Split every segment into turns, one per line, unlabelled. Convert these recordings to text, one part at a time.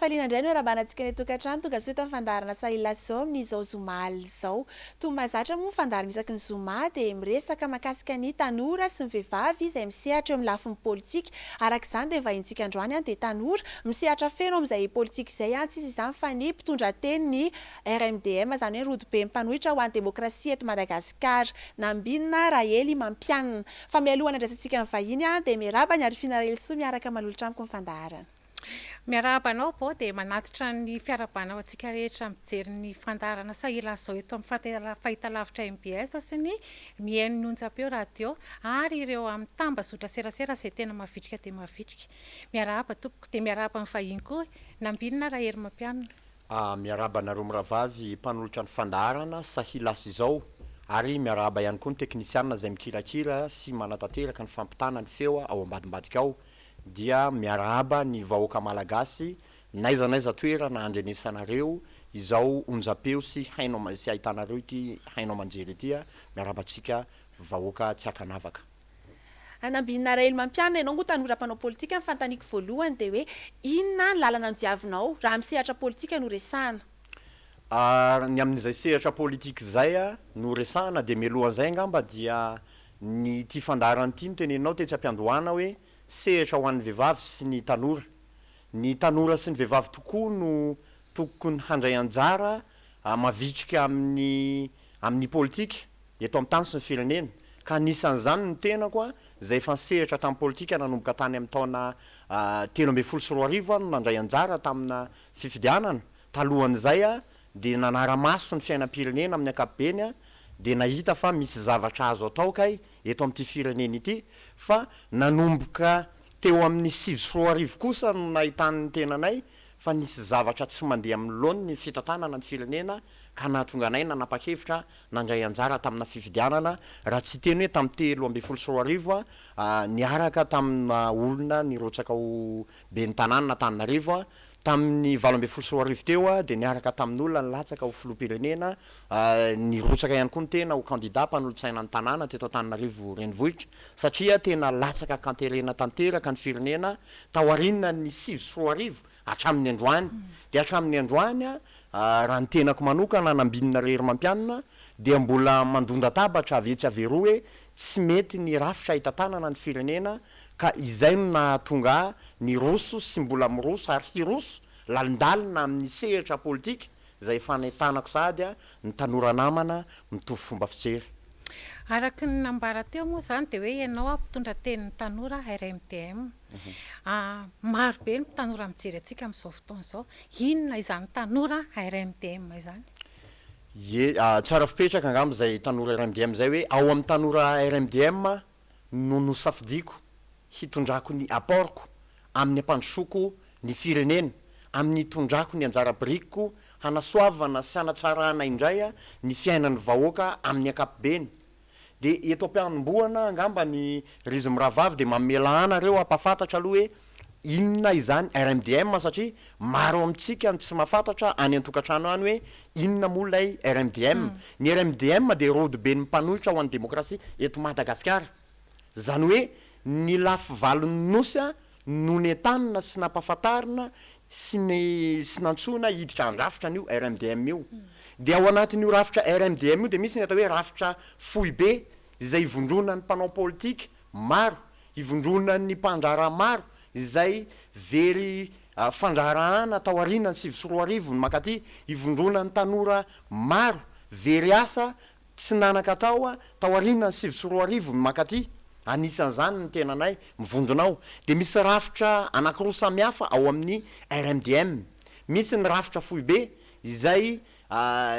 Ankafaliana indray no iarahabana antsika any an-tokantrano tonga soa eto amin'ny fandaharana Sahila Zao amin'izao zoma alina izao. Toy ny mahazatra moa ny fandaharana isaky ny zoma dia miresaka mahakasika ny tanora sy ny vehivavy izay misehatra eo amin'ny lafiny politika. Araka izany dia ny vahintsika androany dia tanora misehatra feno amin'izay politika izay, tsy iza izany fa ny mpitondra teny ny RMDM, izany hoe Rodoben'ny mpanohitra ho an'ny demokrasia eto Madagasikara, Nambinina Rahelimampianina. Fa mialohan'ny handraisantsika ny vahiny dia miarahaba an'i Arifina Rahelisoa miaraka manolotra amiko ny fandaharana.
Miarahaba anao Bao dia manatitra ny fiarahabana ho antsika rehetra mijery ny fandaharana Sahila Zao eto amin'ny fahitalavitra mbs sy ny mihaino ny onjam-peo radio ary ireo amin'ny tambazotra serasera izay tena mavitrika dia mavitrika. Miarahaba tompoko dia miarahaba ny vahiny koa Nambinina Raherimampianina.
Miarahaba anareo mirahavavy mpanolotra ny fandaharana Sahilas izao ary miarahaba ihany koa ny teknisianina izay mikirakira sy manatanteraka ny fampitana ny feo ao ambadimbadika ao dia miarahaba ny vahoaka Malagasy n'aiza n'aiza toerana andrenesanareo izao onjam-peo sy haino sy ahitanareo ity haino aman-jery ity miarahaba antsika vahoaka tsy ankanavaka.
Nambinina Rahelimampianina, ianao moa tanora mpanao politika, ny fanontaniako voalohany dia hoe inona ny lalana nodiavinao raha amin'ny sehatra politika no resahana?
Ny amin'izay sehatra politika izay no resahana dia mialohan'izay angamba dia ny ity fandaharana ity no teneninao tetsy am-piandohana hoe sehatra ho an'ny vehivavy sy ny tanora. Ny tanora sy ny vehivavy tokoa no tokony handray anjara mavitrika amin'ny amin'ny politika eto amin'ny tany sy ny firenena, ka anisan'izany ny tenako izay efa nisehatra tamin'ny politika nanomboka tany amin'ny taona 2013 aho no nandray anjara tamina fifidianana, talohan'izay aho dia nanara-maso ny fiainam-pirenena amin'ny ankapobeny aho dia nahita fa misy zavatra azo atao kay eto amin'ity firenena ity fa nanomboka teo amin'ny 2009 kosa no nahitan'ny tenanay fa nisy zavatra tsy mandeha amin'ny laoniny ny fitantanana ny firenena ka nahatonga anay nanapa-kevitra nandray anjara tamina fifidianana, raha tsy hiteny hoe tamin'ny 2013 niaraka tamina olona nirotsaka ho ben'ny tanàna Antananarivo, tamin'ny 2018 teo dia niaraka tamin'olona nilatsaka ho filoham-pirenena, nirotsaka ihany koa ny tena ho kandida mpanolotsaina ny tanàna teto Antananarivo renivohitra satria tena latsaka an-kanterena tanteraka ny firenena taorian'ny 2009 hatramin'ny androany. Dia hatramin'ny androany, raha ny tenako manokana, Nambinina Raherimampianina, dia mbola mandon-databatra avy etsy avy eroa hoe tsy mety ny rafitra hitantanana ny firenena ka izay no nahatonga ahy niroso sy mbola miroso ary hiroso lalindalina amin'ny sehatra politika izay efa nentanako sahady ny tanora namana mitovy fomba fijery.
Araka ny nambara teo moa izany dia hoe ianao mpitondra tenin'ny tanora RMDM. Maro be ny tanora mijery antsika amin'izao fotoana izao. Inona izany tanora RMDM izany?
Ie, tsara fipetraka angamba izay tanora RMDM izay hoe ao amin'ny tanora RMDM no nosafidiako hitondrako ny apport-ko amin'ny hampandrosoako ny firenena, amin'ny hitondrako ny anjara birikiko hanasoavana sy hanatsarana indray ny fiainan'ny vahoaka amin'ny ankapobeny. Dia eto am-pianombohana angamba ny ry izy mirahavavy dia mamelà anareo hampahafantatra aloha hoe inona izany RMDM satria maro amintsika no tsy mahafantatra any an-tokantrano any hoe inona moa ilay RMDM. Ny RMDM dia rodoben'ny mpanohitra ho an'ny demokrasia eto Madagasikara. Izany hoe ny lafy valon'ny Nosy no nentanina sy nampahafantarina sy ny sy nantsoina hiditra handrafitra an'io RMDM io. Dia ao anatin'io rafitra RMDM io dia misy ny atao hoe rafitra foibe izay ivondronan'ny mpanao politika maro, ivondronan'ny mpandraharaha maro izay very fandraharahana tao aorianan'ny 2009 ny mankaty, ivondronan'ny tanora maro very asa Tsy nanan-katao tao aorianan'ny 2009 ny mankaty, anisan'izany ny tenanay mivondrona ao, dia misy rafitra anankiroa samihafa ao amin'ny RMDM. Misy ny rafitra foibe izay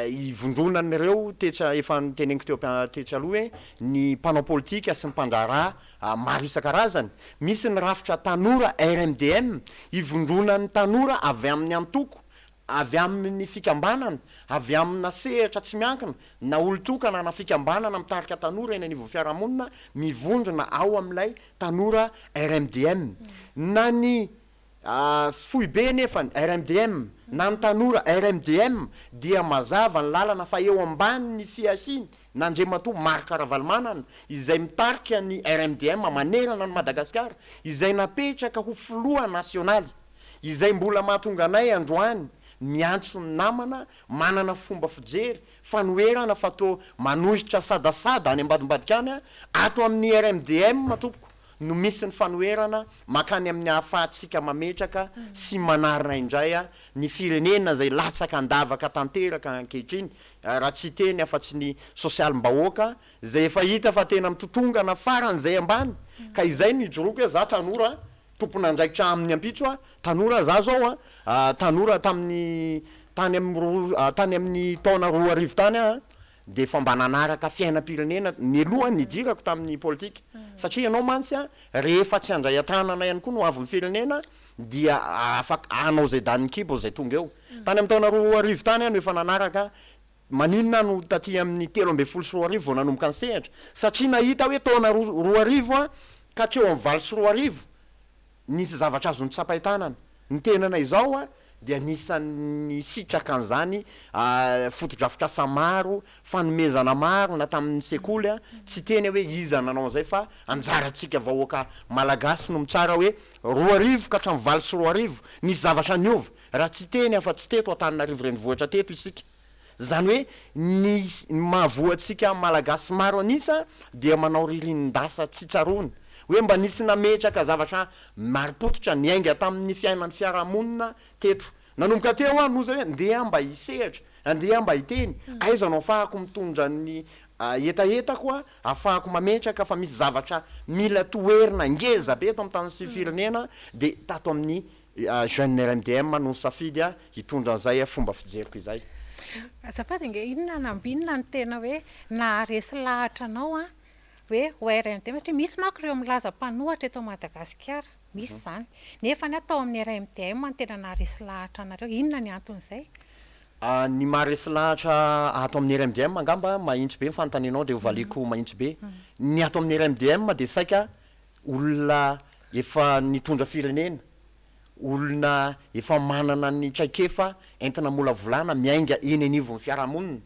ivondronan'ireo tetsy efa noteneniko teo tetsy aloha hoe ny mpanao politika sy ny mpandraharaha maro isan-karazany. Misy ny rafitra tanora RMDM ivondronan'ny tanora avy amin'ny antoko avy amin'ny fikambanana, avy amina sehatra tsy miankina, na olon-tokana na fikambanana mitarika tanora eny anivon'ny fiarahamonina mivondrona ao amin'ilay Tanora RMDM. Na ny foibe nefa ny RMDM na ny Tanora RMDM dia mazava ny lalana fa eo ambanin'ny fiahiany n'Andriamatoa Marc Ravalomanana izay mitarika ny RMDM manerana an'i Madagasikara izay napetraka ho filoha nasionaly. Izay mbola mahatonga anay androany miantso ny namana manana fomba fijery fanoherana fa toa manohitra sadasada any ambadimbadika any, ato amin'ny RMDM tompoko no misy ny fanoherana mankany amin'ny ahafahantsika mametraka sy manarina indray ny firenena izay latsaka an-davaka tanteraka ankehitriny, raha tsy hiteny afa-tsy ny sosialim-bahoaka izay efa hita fa tena mitotongana faran'izay ambany, ka izay no ijoroako hoe za tanora tompon'andraikitra amin'ny ampitso aho, tanora za zao an, tanora tamin'ny tany amin'ny roa tany amin'ny taona 2000 tany aho an, dia efa mba nanaraka fiainam-pirenena mialohan'ny nidirako tamin'ny politika, satria ianao mantsy an, rehefa tsy handray an-tanana ihany koa ny hoavin'ny firenena dia afaka hanao izay danin'ny kibo izay tonga eo. Tany amin'ny taona 2000 tany aho no efa nanaraka Maninona aho no taty amin'ny 2013 vao nanomboka nisehatra? Satria nahita hoe taona 2002 aho ka hatreo amin'ny 2008 nisy zavatra azo notsapain-tanana. Ny tenanay izao dia anisan'ny nisitraka an'izany fotodrafitrasa maro, fanomezana maro na tamin'ny sekoly, tsy hiteny aho hoe iza nanao an'izay fa anjarantsika vahoaka malagasy no mitsara hoe 2000 ka hatramin'ny 2008 nisy zavatra niova, raha tsy hiteny afa-tsy teto Antananarivo renivohitra teto isika. Izany hoe ny mahavoa antsika Malagasy maro an'isa dia manao ririnin-dasa tsy tsaroana. Hoe mba nisy nametraka zavatra marim-pototra niainga tamin'ny fiainan'ny fiarahamonina teto. Nanomboka teo aho no zay hoe ndeha mba hisehatra, andeha mba hiteny, aiza no afahako mitondra ny hetahetako, afahako mametraka fa misy zavatra mila toherina ngeza be eto amin'ny tany sy firenena dia tato amin'ny Jeune RMDM no nisafidy hitondra an'izay fomba fijeriko izay.
Azafady ange, inona nambinina no tena hoe naharesy lahatra anao an, hoe ho RMDM satria misy manko ireo milaza mpanohatra eto Madagasikara, misy izany, nefa ny tao amin'ny RMDM no tena naharesy lahatra anareo, inona ny anton'izay?
Ny maharesy lahatra ato amin'ny RMDM angamba mahintsy be ny fanontanianao dia hovaliako mahintsy be, ny ato amin'ny RMDM dia saika olona efa nitondra firenena, olona efa manana ny traikefa entina hamolavolana miainga eny anivon'ny fiarahamonina.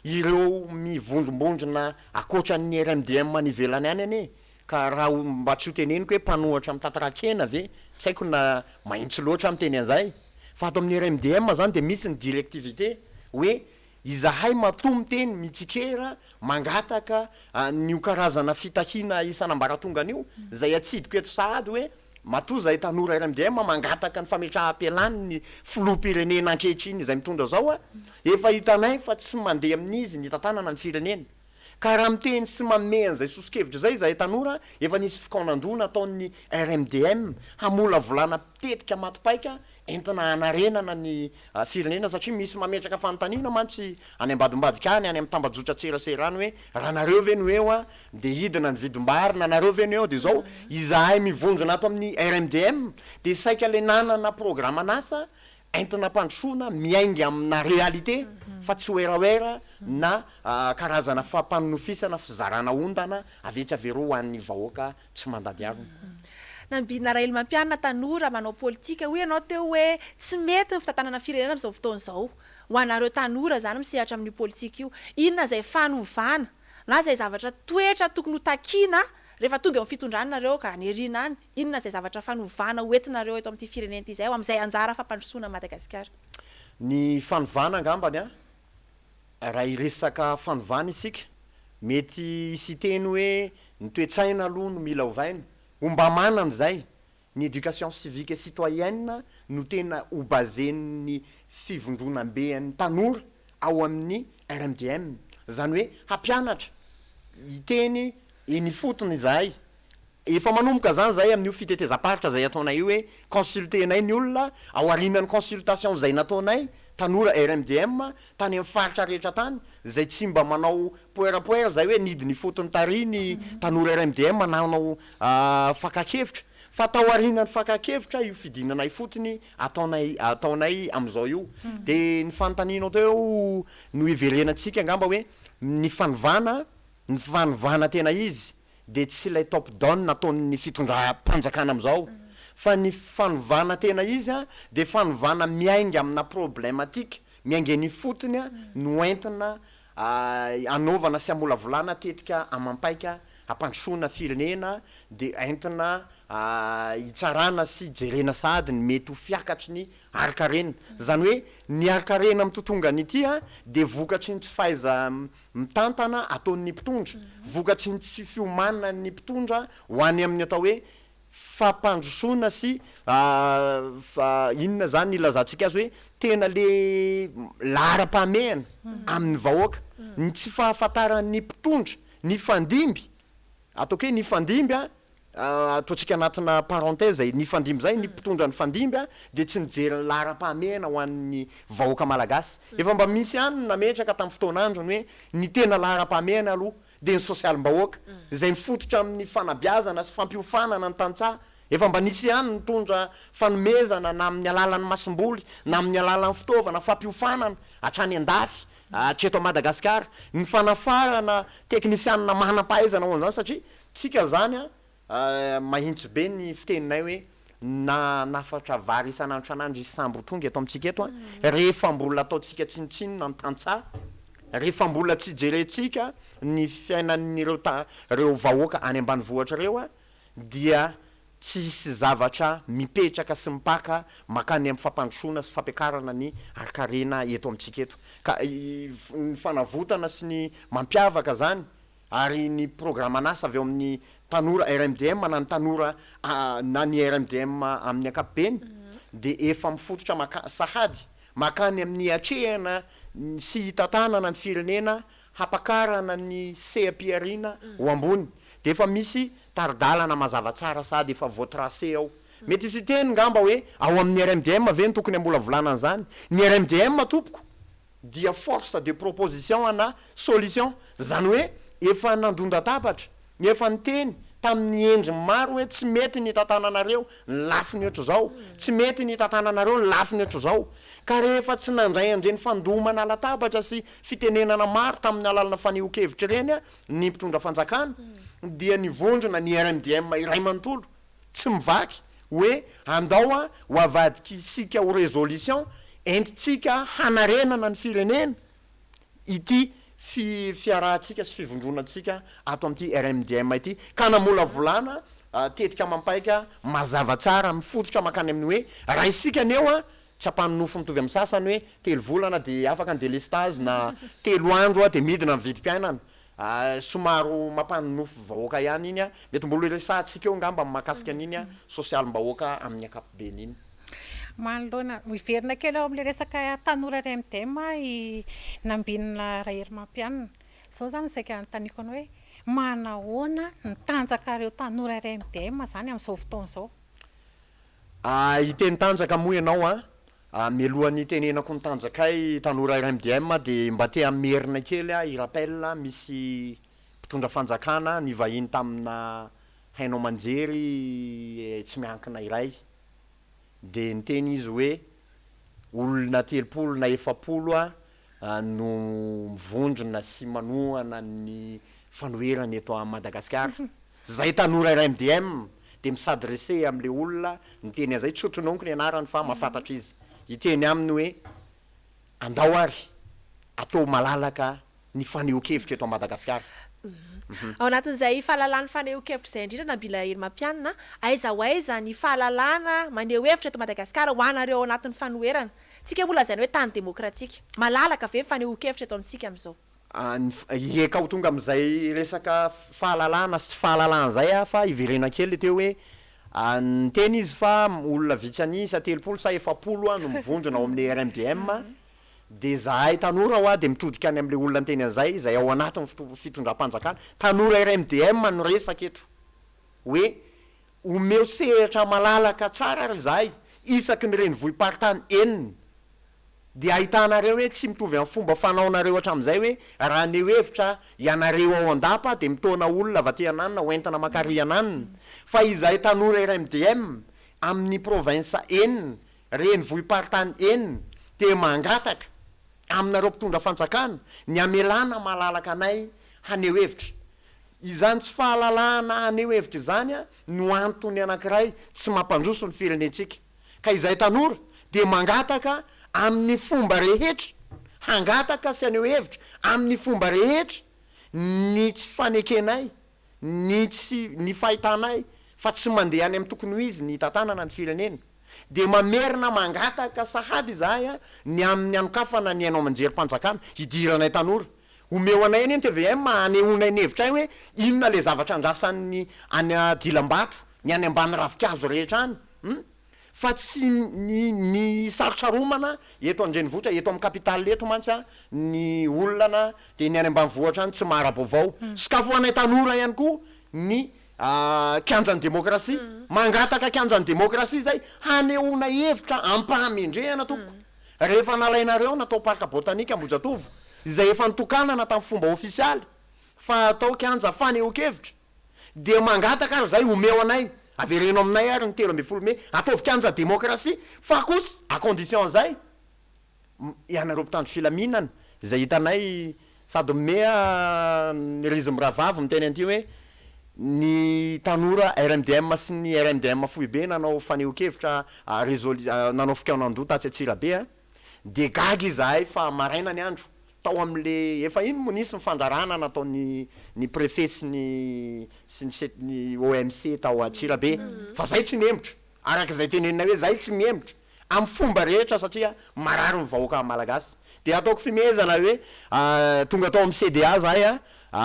Ireo mivondrombondrona ankoatra ny RMDM any ivelany any anie ka raha mba tsy ho teneniko hoe mpanohatra mitantara-kena ve, tsy haiko na mahitsy loatra aho miteny an'izay, fa ato amin'ny RMDM zany dia misy ny directivité hoe Izahay matoa miteny, mitsikera, mangataka an'io karazana fitakiana isan'ambaratongany io, izay atsidiko eto sahady hoe matoa izahay tanora RMDM mangataka ny fametraham-pialany ny filoham-pirenena ankehitriny izay mitondra izao, efa hitanay fa tsy mandeha amin'izy ny hitantanana ny firenena. Ka raha miteny sy manome an'izay soso-kevitra izay izahay tanora, efa nisy fikaonandoha nataon'ny RMDM hamolavolana tetika maty paika entina hanarenana ny firenena satria misy mametraka fanontaniana mantsy any ambadimbadika any, any amin'ny tambajotran-tserasera any hoe raha nareo ve no eo dia hidina ny vidim-bary, na nareo ve no eo dia izao. Izahay mivondrona ato amin'ny RMDM dia saika ilay nanana programan'asa entina ampandrosoana miainga amina réalité fa tsy werawera na karazana fampanonofisana fizarana ondana avy etsy avy eroa ho an'ny vahoaka tsy mandady harona.
Nambinina Rahelomampianina tanora manao politika, hoy ianao teo hoe tsy mety ny fitantanana firenena amin'izao fotoana izao. Ho anareo tanora izany misehatra amin'io politika io, inona izay fanovana na izay zavatra toetra tokony ho takiana rehefa tonga eo amin'ny fitondrana nareo ka any aoriana any? Inona izay zavatra fanovana ho entinareo eto amin'ity firenena ity izay ho amin'izay anjara fampandrosoana an'i Madagasikara?
Ny fanovana angambany an, raha hiresaka fanovana isika, mety hisy hiteny hoe ny toe-tsaina aloha no mila ovaina. Ho mba manana izay, ny éducation civique et citoyenne no tena ho baser-n'ny fivondronamben'ny tanora ao amin'ny RMDM. Izany hoe hampianatra hiteny eny ifotony izahay Efa manomboka zany zahay amin'io fitetezam-paritra zay ataonay io hoe consulter-nay ny olona, ao aorianan'ny consultation zay nataonay, tanora RMDM, tany amin'ny faritra rehetra tany, zay tsy mba manao poerapoera zay hoe nidina ifotony tary ny tanora RMDM nanao fakan-kevitra, fa tao aorianan'ny fakan-kevitra io fidinana ifotony ataonay ataonay amin'izao io. De ny fanontanianao teo no hiverenantsika angamba hoe ny fanovana, ny fanovana tena izy, dia tsy ilay top down nataon'ny fitondram-panjakana amin'izao fa ny fanovana tena izy dia fanovana miainga amina problematique, miainga eny ifotony no entina hanaovana sy hamolavolana tetika amam-paika hampandrosoana firenena dia entina. hitsarana sy jerena sahady ny mety ho fiakatry ny harin-karena. Izany hoe ny harin-karena mitotongana ity dia vokatry ny tsy fahaiza-mitantana ataon'ny mpitondra, vokatry ny tsy fiomanan'ny mpitondra ho any amin'ny atao hoe fampandrosoana sy inona izany ilazantsika azy hoe tena le laharam-pahamehana amin'ny vahoaka. Ny tsy fahafantaran'ny mpitondra nifandimby, ataoko hoe nifandimby an, ataontsika anatina parenthèse e, nifandimby izay, ny mpitondra nifandimby an, dia tsy nijery ny laharam-pahamehana ho an'ny vahoaka malagasy. Efa mba misy ihany ny nametraka tamin'ny fotoan'androny hoe ny tena laharam-pahamehana aloha dia ny sosialim-bahoaka, izay mifototra amin'ny fanabeazana sy fampiofanana ny tantsaha. Efa mba nisy ihany nitondra fanomezana na amin'ny alalan'ny masomboly na amin'ny alalan'ny fitaovana fampiofanana hatrany an-dafy hatreto Madagasikara, ny fanafarana teknisianina manam-pahaizana ho an'izany satria tsika izany an, mahintsy be ny fiteninay hoe na nafatra vary isan'andro isan'andro hisy sambo tonga eto amintsika eto an, rehefa mbola ataontsika tsinontsinona ny tantsaha, rehefa mbola tsy jerentsika ny fiainan'ireo ta- ireo vahoaka any ambanivohitra ireo an, dia tsy hisy zavatra mipetraka sy mipaka mankany amin'ny fampandrosoana sy fampiakarana ny harin-karena eto amintsika eto. Ka ny fanavotana sy ny mampiavaka izany ary ny programan'asa avy ao amin'ny tanora RMDM na ny tanora na ny RMDM amin'ny ankapobeny dia efa mifototra maka sahady mankany amin'ny hiatrehana sy hitantanana ny firenena hampakarana ny seha-pihariana ho ambony dia efa misy tari-dalana mazava tsara sady efa voa-tracer ao. Mety hisy hiteny ngamba hoe ao amin'ny RMDM ve no tokony hamolavolana an'izany? Ny RMDM tompoko dia force de proposition ana solution, izany hoe efa nandon-databatra, efa niteny tamin'ny endriny maro hoe tsy mety ny hitantananareo ny lafiny ohatr'izao, tsy mety ny hitantananareo ny lafiny ohatr'izao. Ka rehefa tsy nandray an'ireny fandomana latabatra sy fitenenana maro tamin'ny alalana fanehoan-kevitra ireny ny mpitondra fanjakana dia nivondrona ny RMDM iray manontolo tsy mivaky hoe andao ho avadik'isika ho résolution entintsika hanarenana ny firenena ity fiarahantsika sy fivondronantsika ato amin'ity RMDM ity ka namolavolana tetika amam-paika mazava tsara mifototra mankany amin'ny hoe raha isika ny eo tsy ampanonofy mitovy amin'ny sasany hoe telo volana dia afaka ny delestazy na telo andro dia midina ny vidim-piainana. Somary mampanonofy vahoaka ihany iny. Mety mbola horesahantsika eo angamba ny mahakasika an'iny sosialim-bahoaka amin'ny ankapobeny iny.
Manoloana, miverina kely ao amin'ilay resaka tanora RMDM i Nambinina Raherimampianina. Izao izany saika anontaniako anao hoe manahoana ny tanjakareo tanora RMDM izany amin'izao fotoana izao?
Hiteny tanjaka moa ianao an! Mialohan'ny hitenenako ny tanjakay tanora RMDM dia mba te hamerina kely aho hi-rappel misy mpitondra fanjakana nivahiny tamina haino aman-jery tsy miankina iray dia niteny izy hoe olona 30 na 40 no mivondrona sy manohana ny fanoherana eto Madagasikara. Zay tanora RMDM dia mi-s'adresser amin'ilay olona niteny an'izay, tsy ho tononiko ny anarany fa mahafantatra izy, hiteny aminy hoe andao ary atao malalaka ny fanehoan-kevitra eto Madagasikara.
Ao anatin'izay fahalalàn'ny fanehoan-kevitra izay indrindra Nabila Herimampianina, aiza ho aiza ny fahalalàna maneho hevitra eto Madagasikara ho anareo ao anatin'ny fanoherana? Tsika moa lazaina hoe tany demokratika. Malalaka ve ny fanehoan-kevitra eto amintsika amin'izao?
Ie ka ho tonga amin'izay resaka fahalalahana sy tsy fahalalahana izay aho fa hiverena kely teo hoe niteny izy fa olona vitsy an'isa 30 sa 40 no mivondrona ao amin'ny RMDM dia izahay tanora hoa dia mitodika any amin'ilay olona niteny an'izay izay ao anatin'ny fitondram-panjakana, tanora RMDM no resaka eto hoe omeo sehatra malalaka tsara ary izahay isaky ny renivohi-paritany enina Dia ahitanareo hoe tsy mitovy amin'ny fomba fanaonareo hatramin'izay hoe raha haneho hevitra ianareo ao an-dapa dia mitaona olona avy aty ananona ho entina mankary ananona fa izahay tanora RMDM amin'ny province enina, renivohi-paritany enina dia mangataka aminareo mpitondra fanjakana ny hamelana malalaka anay haneho hevitra. Izany tsy fahalalahana haneho hevitra izany no antony anankiray tsy mampandroso ny firenentsika. Ka izahay tanora dia mangataka amin'ny fomba rehetra, hangataka sy haneho hevitra amin'ny fomba rehetra ny tsy fanekenay, ny tsy, ny fahitanay. fa tsy mandeha any amin'ny tokony ho izy ny hitantanana ny firenena. Dia mamerina mangataka sahady izahay ny amin'ny hanokafana ny haino aman-jerim-panjakana hidiranay tanora. Omeo anay anie ny tvm hanehoanay ny hevitray hoe inona ilay zavatra andrasan'ny any dilam-bato, ny any ambany ravinkazo rehetra any. Hum. Fa tsy ny ny sarotsaromana eto an-drenivohitra, eto amin'ny capitale eto mantsy an, ny olona dia ny any ambanivohitra any tsy mahara-baovao. Sokafo ho anay tanora ihany koa ny kianjan'ny demokrasia. Mangataka kianjan'ny demokrasia izay hanehoana hevitra am-pahamendrehana tompoko. Rehefa nalainareo natao parc botanique Ambohijatovo izay efa nitokanana tamin'ny fomba ofisialy fa atao kianja fanehoan-kevitra dia mangataka ary izay omeo anay, avereno aminay ary ny 13 mey, ataovy kianja demokrasia fa kosa à condition an'izay ianareo mpitandro filaminana izay hitanay sady omea ny rizy mirahavavy miteny an'ity hoe ny tanora RMDM sy ny RMDM foibe nanao fanehoan-kevitra resolu nanao fikaonandoha tatsy Antsirabe a, dia gaga izahay fa maraina ny andro tao amin'le efa iny moa nisy ny fandrarana nataon'ny ny préfet sy ny sy ny ny OMC tao Antsirabe fa zay tsy nihemotra araka izay teneninay hoe zay tsy mihemotra amin'ny fomba rehetra satria marary ny vahoaka malagasy. Dia ataoko fimehezana hoe tonga tao amin'ny CDA zahay a,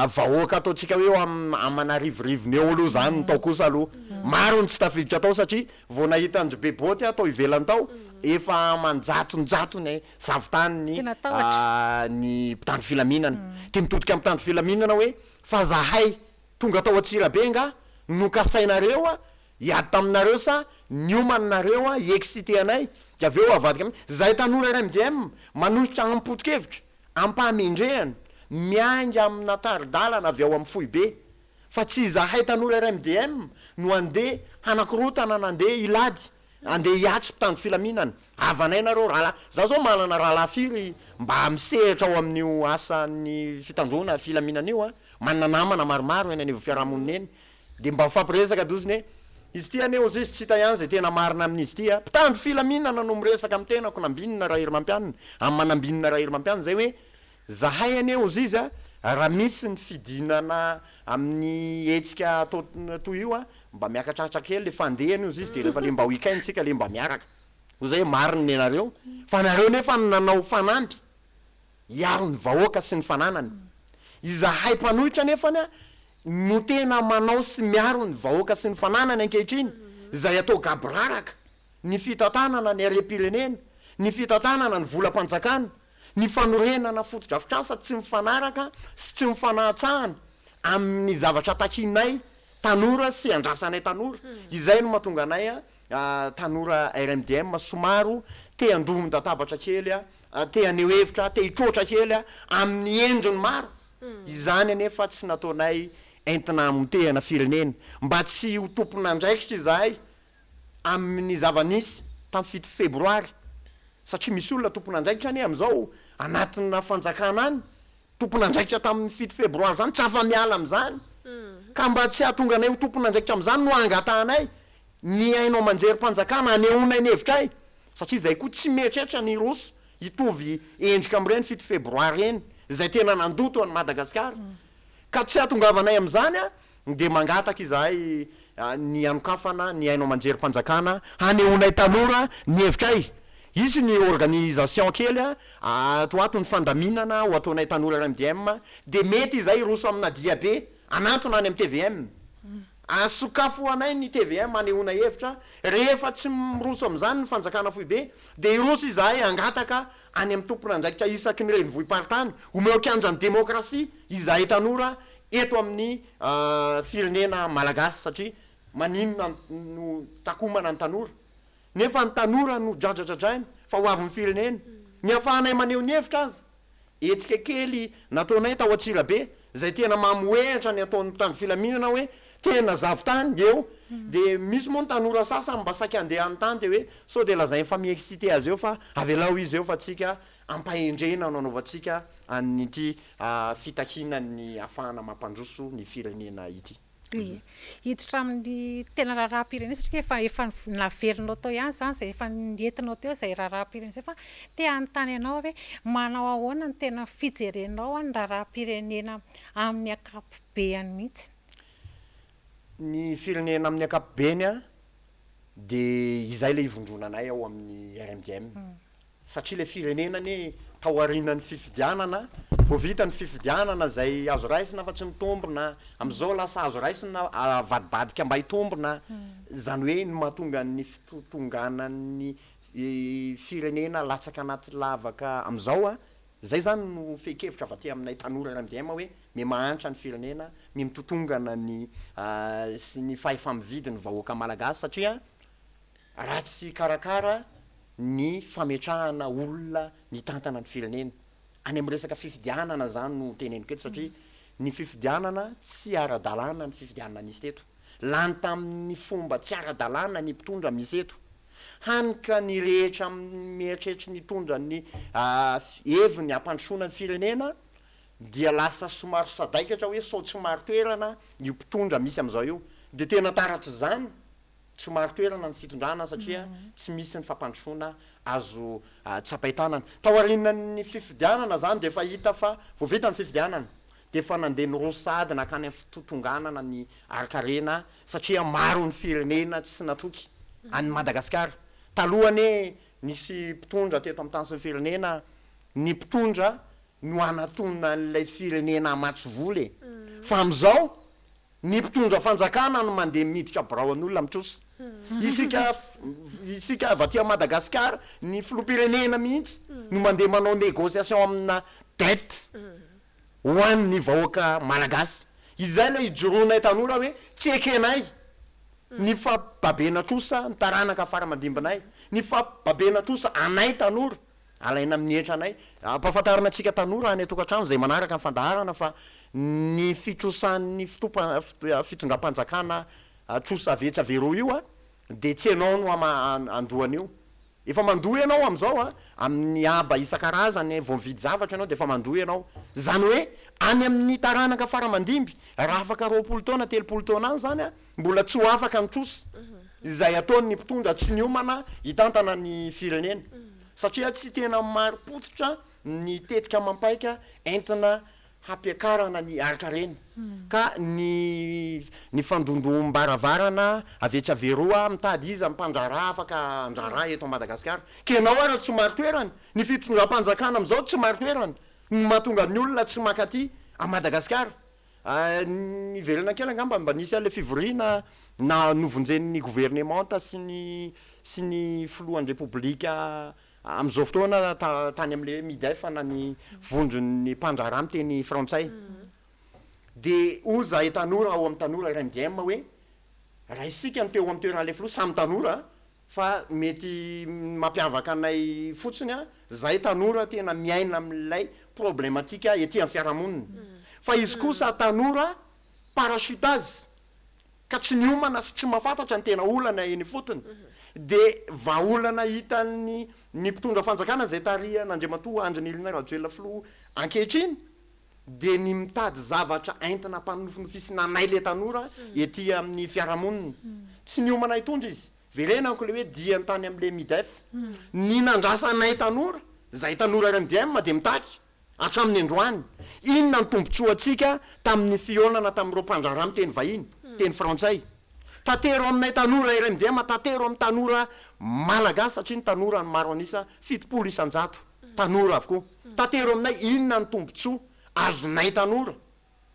vahoaka ataontsika hoe eo aman'arivorivony eo aloha izany ny tao kosa aloha. Maro ny tsy tafiditra tao satria vao nahita an-dry be boty aho tao ivelany tao, efa aman-jatonjatony zavon-tany ny ny mpitandro filaminana. Dia mitodika amin'ny mpitandro filaminana hoe fa zahay tonga tao Antsirabe angaha nokasainareo Hiady taminareo sa niomana nareo hi exciter anay dia avy eo avadika am zahay tanora RMDM manohitra am-potokevitra, am-pahamendrehana, miainga amina tari-dalana avy ao am foibe fa tsy izahay tanora RMDM no andeha hanakorotana na andeha hilady, andeha hiatsy mpitandro filaminana. Havanay nareo rahalahy. Za zao manana rahalahy firy mba misehatra ao amin'io asan'ny fitandroana filaminana io a, manana namana maromaro eny anivon'ny fiarahamonina eny. Dia mba mifampiresaka dosiny e! Izy ity anie ozy izy tsy hita ihany izay tena marina amin'izy ity a! Mpitandro filaminana no miresaka amin'ny tenako Nambinina Raherimampianina, amin'ny manambinina Raherimampianina izay hoe zahay anie ozy izy a raha misy ny fidinana amin'ny hetsika atao toy io a mba miakatratra kely le fandehany ozy izy dia rehefa le mba week-end tsika le mba miaraka hoy zay hoe marina nenareo fa nareo nefa no nanao fanamby hiaro ny vahoaka sy ny fananany. Izahay mpanohitra anefany no tena manao sy miaro ny vahoaka sy ny fananany ankehitriny, izay atao gaboraraka, ny fitantanana ny harem-pirenena, ny fitantanana ny volam-panjakana, ny fanorenana fotodrafitrasa tsy mifanaraka sy tsy mifanahantsahana amin'ny zavatra takianay tanora sy andrasanay tanora. Izay no mahatonga anay tanora RMDM somaro te handohon-databatra kely, te haneho hevitra, te hitroatra kely amin'ny endriny maro. Izany anefa tsy nataonay entina hamotehana firenena. Mba tsy ho tompon'andraikitra izahay amin'ny zava-nisy tamin'ny 7 febroary satria misy olona tompon'andraikitra anie amin'izao anatina fanjakana any tompon'andraikitra tamin'ny 7 febroary izany, tsy afa-miala amin'izany. Ka mba tsy hahatonga anay ho tompon'andraikitra amin'izany no angatahanay ny haino aman-jerim-panjakana hanehoanay ny hevitray satria izahay koa tsy mieritreritra ny hiroso hitovy endrika amin'ireny 7 febroary ireny izay tena nandoto an'i Madagasikara. Ka tsy hahatongavanay amin'izany dia mangataka izahay ny hanokafana ny haino aman-jerim-panjakana hanehoanay tanora ny hevitray. Hisy ny organisation kely ato ho ato ny fandaminana ho ataonay tanora RMDM dia mety izay hiroso amina diabe hanantona any amin'ny tvm. Sokafo ho anay ny tvm hanehoana hevitra, rehefa tsy miroso amin'izany ny fanjakana foibe dia hiroso izahay hangataka any amin'ny tompon'andraikitra isaky ny renivohi-paritany, omeo kianjan'ny demokrasia izahay tanora eto amin'ny firenena malagasy satria maninona no takomana ny tanora nefa ny tanora no dradradradraina fa ho avin'ny firenena, ny ahafahanay maneho ny hevitra aza Hetsika kely nataonay tao Antsirabe izay tena mamohehatra ny ataon'ny mpitandro filaminana hoe tena zavon-tany eo dia misy moa ny tanora sasany mba saika handeha hanontany dia hoe sao dia lazainy fa mi-exciter azy eo fa avelao izy eo fa tsika ampahendrena no anaovantsika an'ity fitakiana ny ahafahana mampandroso ny firenena ity.
Dia hiditra amin'ny tena raharaham-pirenena satria efa efa naverinao tao ihany izany izay efa nentinao teo izay raharaham-pirenena izay fa te hanontany anao aho hoe manao ahoana ny tena fijerenao ny raharaham-pirenena amin'ny ankapobeany mihitsy?
Ny firenena amin'ny ankapobeny dia izay ilay ivondronanay ao amin'ny RMDM. Satria ilay firenena anie tao aorianan'ny fifidianana, vao vita ny fifidianana izay azo raisina fa tsy mitombina, amin'izao lasa azo raisina avadibadika mba hitombina, izany hoe ny mahatonga ny fitotonganan'ny firenena latsaka anaty lavaka amin'izao, izay izany no fehin-kevitra avy aty aminay tanora RMDM hoe miha-mahantra ny firenena, miha-mitotongana ny sy ny fahefa-mividy ny vahoaka malagasy satria ratsy karakara ny fametrahana olona mitantana ny firenena. Any amin'ny resaka fifidianana izany no teneniko eto satria ny fifidianana tsy ara-dalàna ny fifidianana nisy teto. Lany tamin'ny fomba tsy ara-dalàna ny mpitondra misy eto. Hany ka ny rehetra mieritreritra ny hitondra ny heviny hampandrosoana ny firenena dia lasa somary sadaikatra hoe sao tsy marin-toerana io mpitondra misy amin'izao io. Dia tena taratr'izany Tsy marin-toerana ny fitondrana satria tsy misy ny fampandrosoana azo tsapain-tanana. Tao aorianan'ny fifidianana izany dia efa hita fa vao vita ny fifidianana dia efa nandeha niroso sahady nankany amin'ny fitotonganana ny harin-karena satria maro ny firenena tsy natoky an'i Madagasikara. Taloha anie nisy mpitondra teto amin'ny tany sy ny firenena, ny mpitondra no hanatona an'ilay firenena hamatsy vola e! Fa amin'izao Ny mpitondra fanjakana no mandeha miditra birao an'olona mitrosa. Isika isika avy aty Madagascar, ny filoham-pirenena mihitsy no mandeha manao négociation amina dette ho an'ny vahoaka malagasy. Izay ilay ijoroanay tanora hoe tsy ekenay ny fampibabena trosa ny taranaka fara aman-dimbinay, ny fampibabena trosa anay tanora. Alaina amin'ny hetranay. Ampahafantarina antsika tanora any an-tokantrano izay manaraka ny fandaharana fa ny fitrosan'ny fitondram-panjakana trosa avy etsy avy eroa io dia tsy ianao no handoa an'io. Efa mandoa ianao amin'izao amin'ny haba isan-karazany, vao mividy zavatra ianao dia efa mandoa ianao. Izany hoe any amin'ny taranaka fara aman-dimby, raha afaka 20 taona, 30 taona any izany, mbola tsy ho afaka ny trosa izay ataon'ny mpitondra tsy niomana hitantana ny firenena satria tsy tena marim-pototra ny tetika amam-paika entina hampiakarana ny harin-karena ka ny ny fandondohom-baravarana avy etsy avy eroa mitady iza ny mpandraharaha afaka handraharaha eto Madagasikara ka ianao ara tsy marin-toerana, ny fitondram-panjakana amin'izao tsy marin-toerana no mahatonga ny olona tsy mankaty à Madagasikara. Niverina kely angamba mba nisy an'ilay fivoriana na novonjen'ny governemanta sy ny sy ny filohan'ny repoblika amin'izao fotoana tany amin'ilay hoe Midef na ny vondron'ny mpandraharaha miteny frantsay. Dia hoy izahay tanora ao amin'ny tanora RMDM hoe raha isika no teo amin'ny toeran'ilay filoha, samy tanora Fa mety mampiavaka anay fotsiny an, zahay tanora tena miaina amin'ilay problematique ety amin'ny fiarahamonina. Fa izy kosa tanora parachutage ka tsy niomana sy tsy mahafantatra ny tena olana eny ifotony. Dia vahaolana hitan'ny ny mpitondra fanjakana izay tarihan'Andriamatoa Andry Nirina Rajoelina filoha ankehitriny dia ny mitady zavatra entina hampanofinofisina anay le tanora ety amin'ny fiarahamonina. Tsy niomana hitondra izy. Verenako le hoe diany tany amle Midef. Ny nandrasanay tanora, zahay tanora RMDM dia mitaky hatramin'ny androany, inona ny tombotsoantsika tamin'ny fihaonana tamin'ireo mpandraharaha miteny vahiny, teny frantsay. Tatero aminay tanora RMDM, tatero amin'ny tanora malagasy satria ny tanora no maro an'isa, 70% tanora avokoa. Tatero aminay inona ny tombotsoa azonay tanora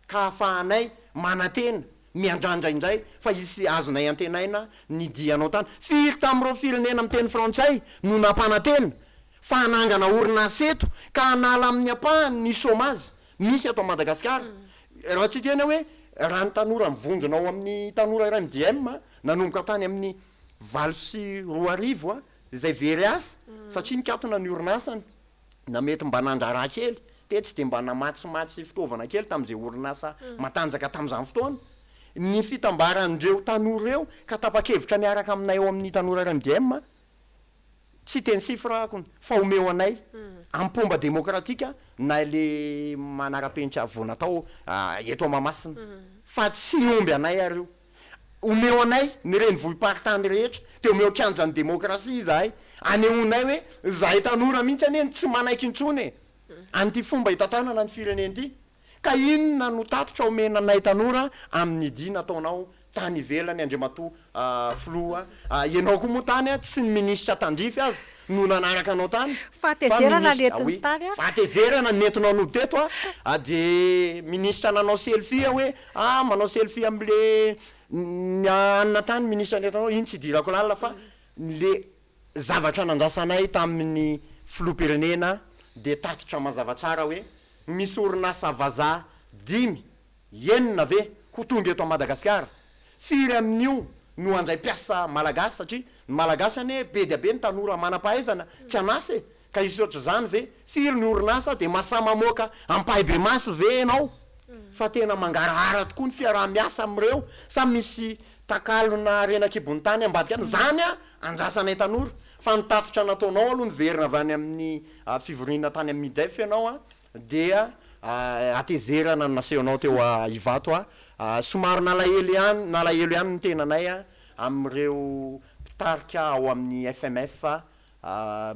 ka ahafahanay manantena, miandrandra indray fa hisy azonay antenaina ny dianao tany. Firy tamin'ireo firenena miteny frantsay no nampanantena fa hanangana orinasa eto ka hanala amin'ny ampahany ny chômage misy eto Madagasikara? Raha tsy hiteny aho hoe raha ny tanora mivondrona ao amin'ny tanora iray MDM nanomboka tany amin'ny 2008 izay very asa satria nikatona ny orinasany, na mety mba nandraharaha kely tetsy dia mba namatsimatsy fitaovana kely tamin'izay orinasa matanjaka tamin'izany fotoana ny fitambaran'ireo tanora ireo ka tapa-kevitra miaraka aminay ao amin'ny Tanora RMDM, tsy hiteny chiffre aho fa omeo anay amim-pomba demokratika na le manara-penitra vao natao eto Mahamasina fa tsy omby anay ary io. Omeo anay ny renivohi-paritany rehetra, dia omeo kianjan'ny demokrasia izahay, anehoanay hoe izahay tanora mihitsy anie no tsy manaiky intsony e! an'ity fomba hitantanana ny firenena ity. Ka inona no tatitra omena anay tanora amin'ny dihy nataonao tany ivelany Andriamatoa Filoha a. Ianao koa moa tany a, tsy ny minisitra tandrify aza no nanaraka anao tany fa
Fahatezerana
minisitra,
nentiny
oui,
tany a.
fahatezerana nentinao nody teto a, de minisitra nanao selfie hoe ah manao selfie am'le ny anina tany minisitra nentinao iny, tsy idirako lalina, fa le zavatra nandrasanay tamin'ny filoham-pirenena de tatitra mazava tsara hoe misy orinasa vazaha 5, 6 ve ho tonga eto Madagasikara, firy amin'io no handray mpiasa malagasy, satria ny malagasy anie be dia be ny tanora manam-pahaizana tsy an'asa e, ka hisy ohatr'izany ve? Firy ny orinasa de mahasahy mamoaka ampahibemaso ve ianao fa tena mangarahara tokoa ny fiaraha-miasa amin'ireo, sa misy takalona harena an-kibon'ny tany ambadika any? Zany a andrasanay tanora. Fa ny tatitra nataonao aloha niverina avy any amin'ny fivoriana tany amin'ny MIDEF ianao a, dia hatezerana no nasehonao teo Ivato a, somary nalahelo ihany, nalahelo ihany ny tenanay a amin'ireo mpitarika ao amin'ny FMF.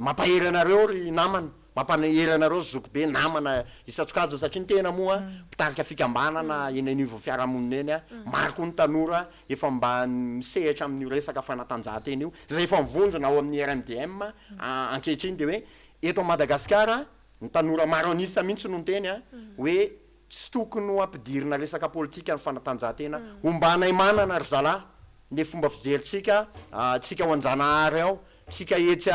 Mampahery anareo ry namana, mampahery anareo ry zokibe namana isan-tsokajiny, satria ny tena moa mpitarika fikambanana eny anivon'ny fiarahamonina eny a, maro koa ny tanora efa mba misehatra amin'io resaka fanatanjahantena io, izay efa mivondrona ao amin'ny RMDM ankehitriny, dia hoe eto Madagasikara ny tanora maro an'isa mihitsy no niteny a hoe tsy tokony ho ampidirina resaka politika ny fanatanjahantena, hombanay manana ry zalahy le fomba fijerintsika, tsika ao Anjanahary ao, tsika etsy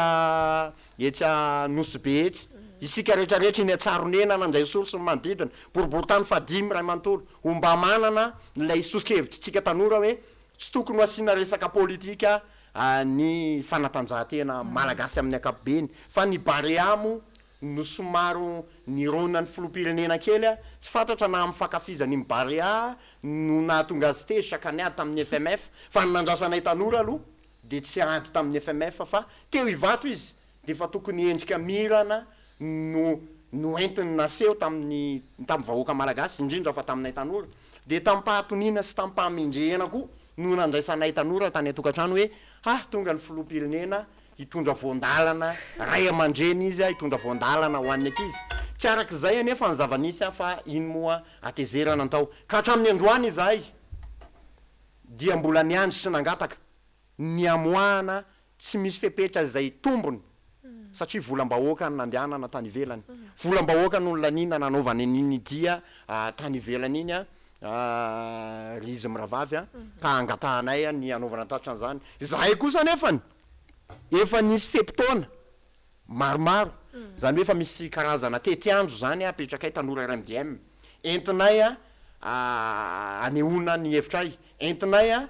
etsy Nosy Be etsy, isika rehetrarehetra eny Antsaronena, Andraisoro sy ny manodidina, boriborintany fahadimy iray manontolo, homba manana ilay soso-kevitritsika tanora hoe tsy tokony ho asiana resaka politika ny fanatanjahantena malagasy amin'ny ankapobeny, fa ny Barea moa no somary nirona ny filoham-pirenena kely, tsy fantatra na amin'ny fankafizany ny Barea no nahatonga azy tezitra ka niady tamin'ny FMF, fa ny nandrasanay tanora aloha dia tsy ady tamin'ny FMF fa teo Ivato izy dia efa tokony endrika mirana no noentiny naseho tamin'ny tamin'ny vahoaka malagasy, indrindra fa taminay tanora, dia tamim-pahatoniana sy tamim-pahamendrehana koa no nandraisanay tanora tany an-tokantrano hoe ha tonga ny filoham-pirenena hitondra voan-dalana, ray aman-dreny izy hitondra voan-dalana ho an'ny ankizy. Tsy araka izay anefa ny zava-nisy fa iny moa hatezerana ny tao. Ka hatramin'ny androany izahay dia mbola niandry sy nangataka ny hamoahana tsy misy fepetra izay tombony satria volam-bahoaka no nandehanana tany ivelany. Volam-bahoaka no nolaniana nanaovana an'iny dia tany ivelany iny ry izy mirahavavy ka angatahanay ny hanaovana tatitra an'izany. Izahay kosa anefany efa nisy fe-potoana maromaro, izany hoe efa misy karazana tetiandro izany apetrakay tanora RMDM, entinay anehoana ny hevitray, entinay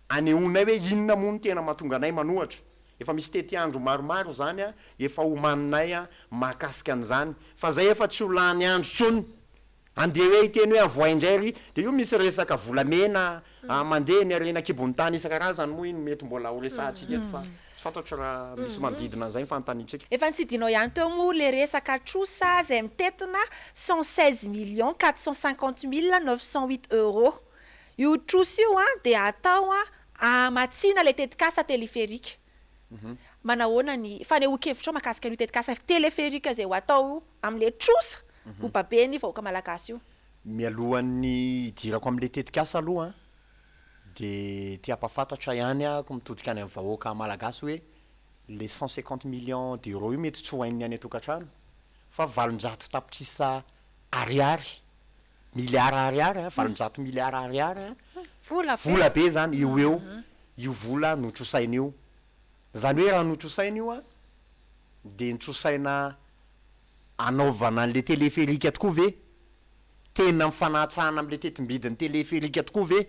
anehoanay hoe inona moa no tena mahatonga anay manohatra. Efa misy tetiandro maromaro izany efa omaninay mahakasika an'izany, fa zay efa tsy ho lany andro intsony. Andeha hoe hiteny hoe avoay indray ry, dia io misy resaka volamena mandeha ny harena an-kibon'ny tany isan-karazany moa iny mety mbola ho resahantsika eto fa tsy fantatro raha misy manodidina an'izay ny fanontaniantsika.
Efa notsidinao ihany teo moa le resaka trosa izay mitentina 116 450 908 euros. Io trosa io dia atao hamatsiana ilay tetikasa téléphérique. Manahoana ny fanehoan-kevitrao mahakasika an'io tetikasa téléphérique izay ho atao amin'ilay trosa ho baben'ny vahoaka malagasy io?
Mialohan'ny hidirako amin'ilay tetikasa aloha dia te hampahafantatra ihany ahako mitodika any amin'ny vahoaka malagasy hoe le 150 millions d'euros io mety tsy ho hain'ny any an-tokantrano fa 800 tapitrisa ariary, miliara ariary, 800 miliara ariary.
Vola be.
Vola be zany io eo io, vola notrosaina io zany hoe raha notrosaina io de notrosaina anaovana an'le téléphérique tokoa ve, tena mifanatsahana am'le tetimbidin'ny téléphérique tokoa ve,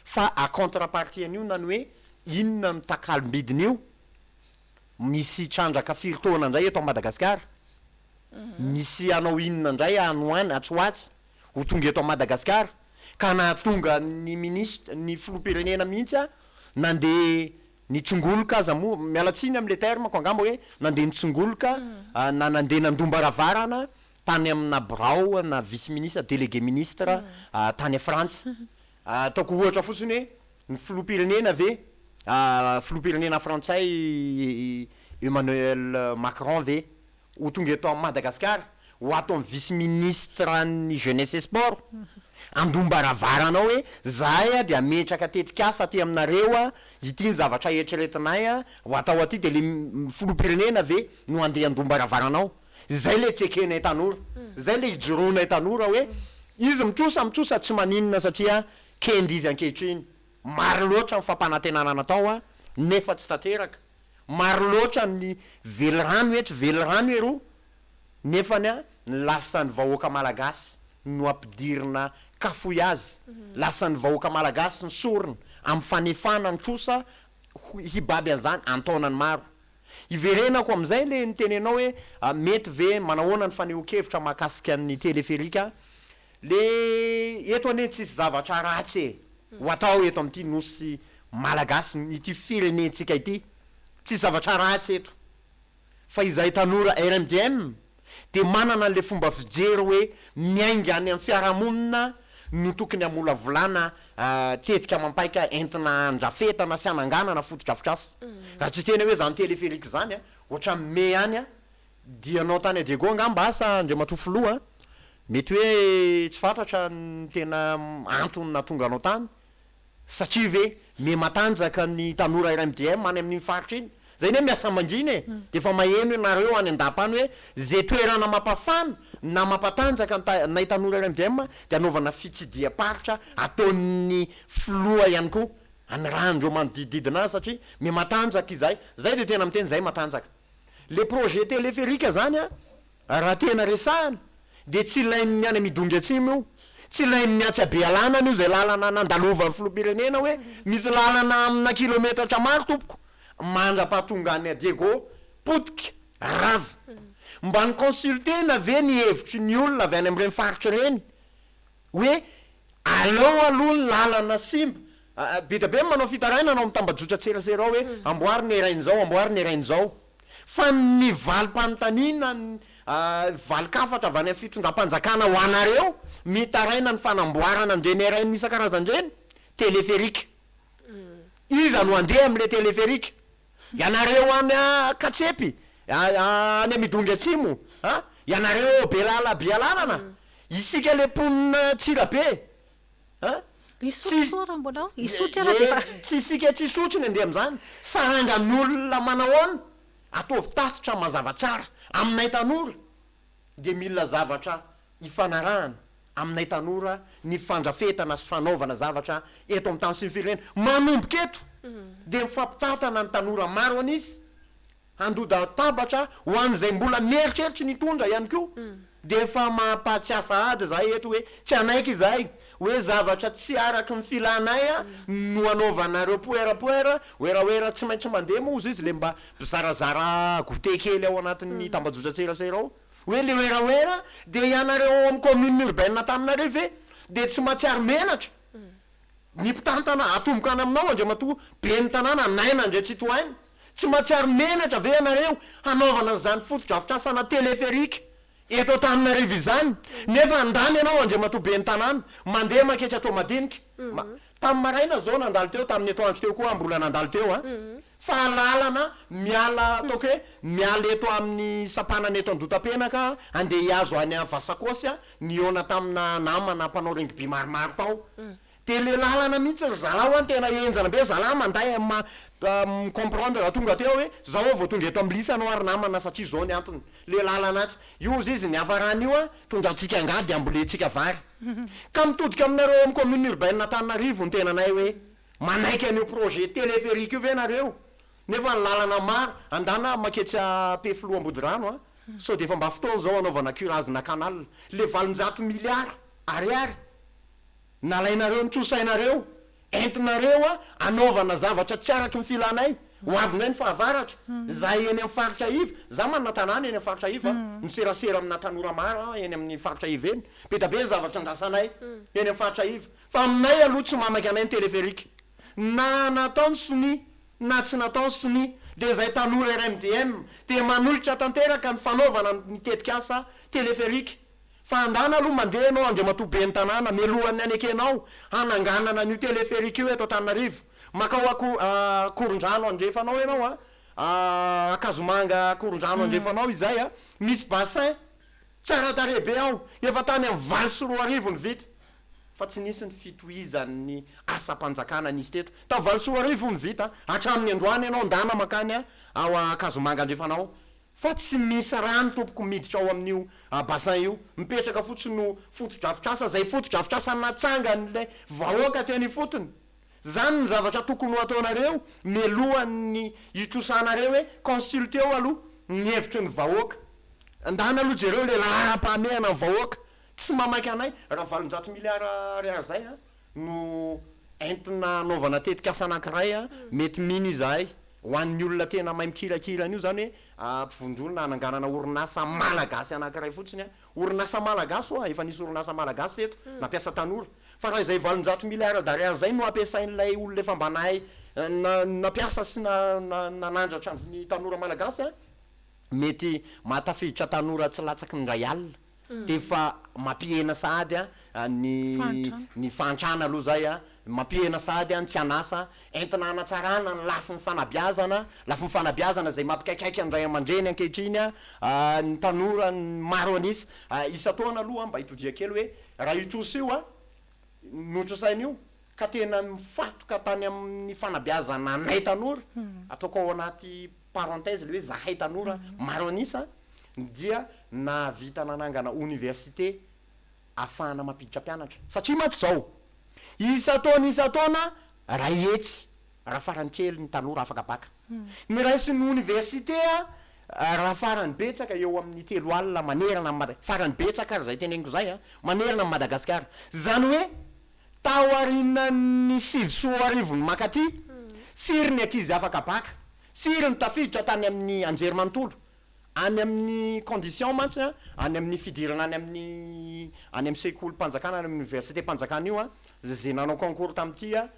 fa à contrepartie an'io na ny hoe inona no takalom-bidiny io, misy trandraka firy taona indray eto Madagasikara, misy anao inona indray any ho any atsy ho atsy ho tonga eto Madagasikara, ka nahatonga ny ministre, ny filoham-pirenena mihitsy nandeha nitsongoloka aza moa, miala tsiny am'le terme ko angamba, hoe nandeha nitsongoloka na nandeha nandomba-ravarana tany amina birao na vice ministre, délégué ministre tany Frantsa. Ataoko ohatra fotsiny hoe ny filoham-pirenena ve, filoham-pirenena frantsay Emmanuel Macron ve ho tonga eto Madagasikara ho ato amin'ny vice ministre ny jeunesse et sport? Andom-baravarana ao hoe zahay dia hametraka tetikasa aty aminareo a, ity ny zavatra eritreretinay a, ho atao aty, dia le filoham-pirenena ve no handeha andom-baravarana ao? Izay le tsy ekenay tanora, izay le ijoroanay tanora hoe izy mitrosa mitrosa tsy maninona satria kendy izy ankehitriny, maro loatra ny fampanantenana natao a, nefa tsy tanteraka, maro loatra ny velirano eto velirano eroa, Nefany a, ny lasan'ny vahoaka malagasy no ampidirina kafoy azy, lasan'ny vahoaka malagasy ny sorona amin'ny fanefana ny trosa hibaby an'izany an-taonany maro. Hiverenako amin'izay le nitenenao hoe mety ve, manahoana ny fanehoan-kevitra mahakasika ny teleferika, le eto anie tsisy zavatra ratsy e, ho atao eto amin'ity nosy malagasy, ity firenentsika ity, tsisy zavatra ratsy eto. Fa izahay tanora RMDM dia manana an'ilay fomba fijery hoe miainga any amin'ny fiarahamonina no tokony hamolavolana tetika amam-paika entina handrafetana sy hananganana fotodrafitrasa. Raha tsy hiteny hoe izany téléphérique izany, ohatran'ny mey any dianao tany Diego angamba asa Andriamatoa Filoha, mety hoe tsy fantatra ny tena antony nahatonga anao tany, Satria ve miha matanjaka ny tanora RMDM any amin'iny faritra iny? Zay anie miasa mangina e! Dia efa maheno ianareo any an-dapa any hoe ze toerana mampafana na mampatanjaka ny ta nay tanora RMDM dia anaovana fitsidiham-paritra ataon'ny filoha ihany koa anirahan'ireo manodidididina azy satria miha matanjaka izahay. Zay dia tena miteny zay matanjaka. Le projet téléphérique zany an! Raha tena resahana dia tsy ilain'ny any Midongy Atsimo io, tsy ilain'ny atsy Abealanana io izay lalana nandalovan'ny filoham-pirenena hoe misy lalana amina kilometatra maro tompoko mandra-pahatonga any Diego, potika, rava. Mba ni-consulter-na ve ny hevitry ny olona avy any amin'ireny faritra ireny hoe aleo aloha ny lalana simba, be dia be ny manao fitarainana ao amin'ny tambajotran-tserasera ao hoe amboary ny RN-zao, amboary ny RN-zao. Fa ny valim-panontaniana, ny valin-kafatra avy any amin'ny fitondram-panjakana ho anareo mitaraina ny fanamboarana an'ireny RN isan-karazany ireny, téléphérique. Iza no handeha amin'ilay téléphérique? Ianareo any Katsepy, any Midongy Atsimo, a? Ianareo ao Belala Bealanana? Isika ilay mponina Antsirabe, a?
Isotry
Tsy
soa raha mbola ao. Isotry ara dia efa.
Tsy isika tsy Isotry ny andeha amin'izany. Sarangan'olona manahoana? Ataovy tatitra mazava tsara. Aminay tanora dia mila zavatra ifanarahana aminay tanora ny fandrafetana sy fanaovana zavatra eto amin'ny tany sy ny firenena. Manomboka eto dia mifampitantana ny tanora maro an'isa handoda tabatra ho an'izay mbola mieritreritra ny hitondra ihany koa dia efa mampahatsiahy sahady izahay eto hoe tsy hanaiky izahay hoe zavatra tsy araky ny filanay no anaovanareo poerapoera, werawera tsy maintsy mandeha moa ozy izy le mba mpizarazara goûter kely ao anatin'ny tambajotran-tserasera ao hoe le werawera dia ianareo ao amin'ny commune urbaine Antananarivo ve dia tsy mahatsiaro menatra ny mpitantana atomboka any aminao Andriamatoa ben'ny tanàna Naina Andriantsitohaina Tsy mahatsiaro menatra ve ianareo hanaovana an'izany fotodrafitrasana téléphérique eto Antananarivo izany nefa handany ianao Andriamatoa Ben'ny tanàna mandeha manketsy Antohomadinika? Ma, tamin'ny maraina zao nandalo teo, tamin'ny atoandro teo koa aho mbola nandalo teo an! Fa lalana miala ataoko hoe miala eto amin'ny sampanana eto Andotapenaka handeha hihazo any Vasakosy nihaona tamina namana mpanao rugby maromaro tao. De le lalana mihitsy ry zalahy ho'a tena henjana be, zalahy manday ma mi comprendre raha tonga teo hoe zao aho vao tonga eto am lisany ho'a ry namana satria zao ny antony, le lalana atsy, io ozy izy niafarany io a tondrantsika angady ambolentsika vary. Ka mitodika aminareo ao am commune urbaine Antananarivo ny tenanay hoe manaiky an'io projet téléphérique io ve nareo? Nefa ny lalana maro, andana maketsy Ampefiloha Ambodirano a, sao de efa mba fotoana zao hanaovana curage na canal, le 800 milliards ariary, Nalainareo ny trosainareo, entinareo anaovana zavatra tsy araky ny filanay. Ho avy indray ny fahavaratra. Izahay eny amin'ny faritra iva, za manana tanàna eny amin'ny faritra iva, miserasera amina tanora maro aho eny amin'ny faritra iva eny. Be dia be ny zavatra andrasanay eny amin'ny faritra iva. Fa aminay aloha tsy mamaky anay ny téléphérique. Na natao ny sonia na tsy natao ny sonia dia izay tanora RMDM dia manohitra tanteraka ny fanaovana ny tetikasa téléphérique. Fa andana aloha mandeha ianao Andriamatoa Ben'ny tanàna mialohan'ny hanekenao hananganana an'io téléphérique io eto Antananarivo. Makao ako Akorondrano andrefana ao ianao a, Ankazomanga Akorondrano andrefana ao izay a, misy bassin tsara tarehy be ao, efa tany amin'ny 2008 no vita. fa tsy nisy ny fitohizan'ny asam-panjakana nisy teto. Tamin'ny 2008 no vita, hatramin'ny androany ianao ndana mankany ao Ankazomanga andrefana ao fa tsy misy rano tompoko miditra ao amin'io bassin io, mipetraka fotsiny ho fotodrafitrasa izay fotodrafitrasa natsangan'ilay vahoaka teny ifotony. Zany ny zavatra tokony ho ataonareo mialohan'ny hitrosanareo hoe consulteo aloha ny hevitry ny vahoaka. Ndana aloha jereo le laharam-pahamehana ny vahoaka. Tsy mamaika anay raha 800 milliards ariary zay no entina anaovana tetikasa anankiray mety mino izahay ho an'ny olona tena mahay mikirakira an'io zany hoe mpivondrona hananganana orinasa malagasy anankiray fotsiny orinasa malagasy hoa efa nisy orinasa malagasy teto nampiasa tanora Fa raha izay 800 milliards d'ariary izay no ampiasain'ilay olona efa mba nahay nampiasa sy nanandratra ny tanora malagasy an, mety mahatafiditra tanora tsy latsaky ny iray alina. Dia efa mampihena sahady ny ny fahantrana aloha izay an, mampihena sahady ny tsy an'asa, entina hanatsarana ny lafiny fanabeazana, lafiny fanabeazana izay mampikaikaika ny ray aman-dreny ankehitriny an, ny tanora maro an'isa. Isan-taona aloha mba hitodiha kely hoe Raha io trosa io a, notrosaina io, ka tena nifantoka tany amin'ny fanabeazana anay tanora, ataoko ao anaty parenthèse le hoe zahay tanora maro an'isa, dia nahavita nanangana oniversite ahafahana mampiditra mpianatra. Satria mantsy izao, isan-taona isan-taona iray hetsy raha farany kely ny tanora afaka baka. Ny raisin'ny oniversite raha farany betsaka eo amin'ny 30 manerana an'i Mada-, farany betsaka ary izay teneniko izay an, manerana an'i Madagasikara. Izany hoe taorianan'ny 2009 ny mankaty, firy ny ankizy afaka baka, firy ny tafiditra tany amin'ny anjerimanontolo, any amin'ny condition mantsy an, any amin'ny fidirana any amin'ny any amin'ny sekolim-panjakana, any amin'ny oniversitem-panjakana io an, izay nanao concours tamin'ity an,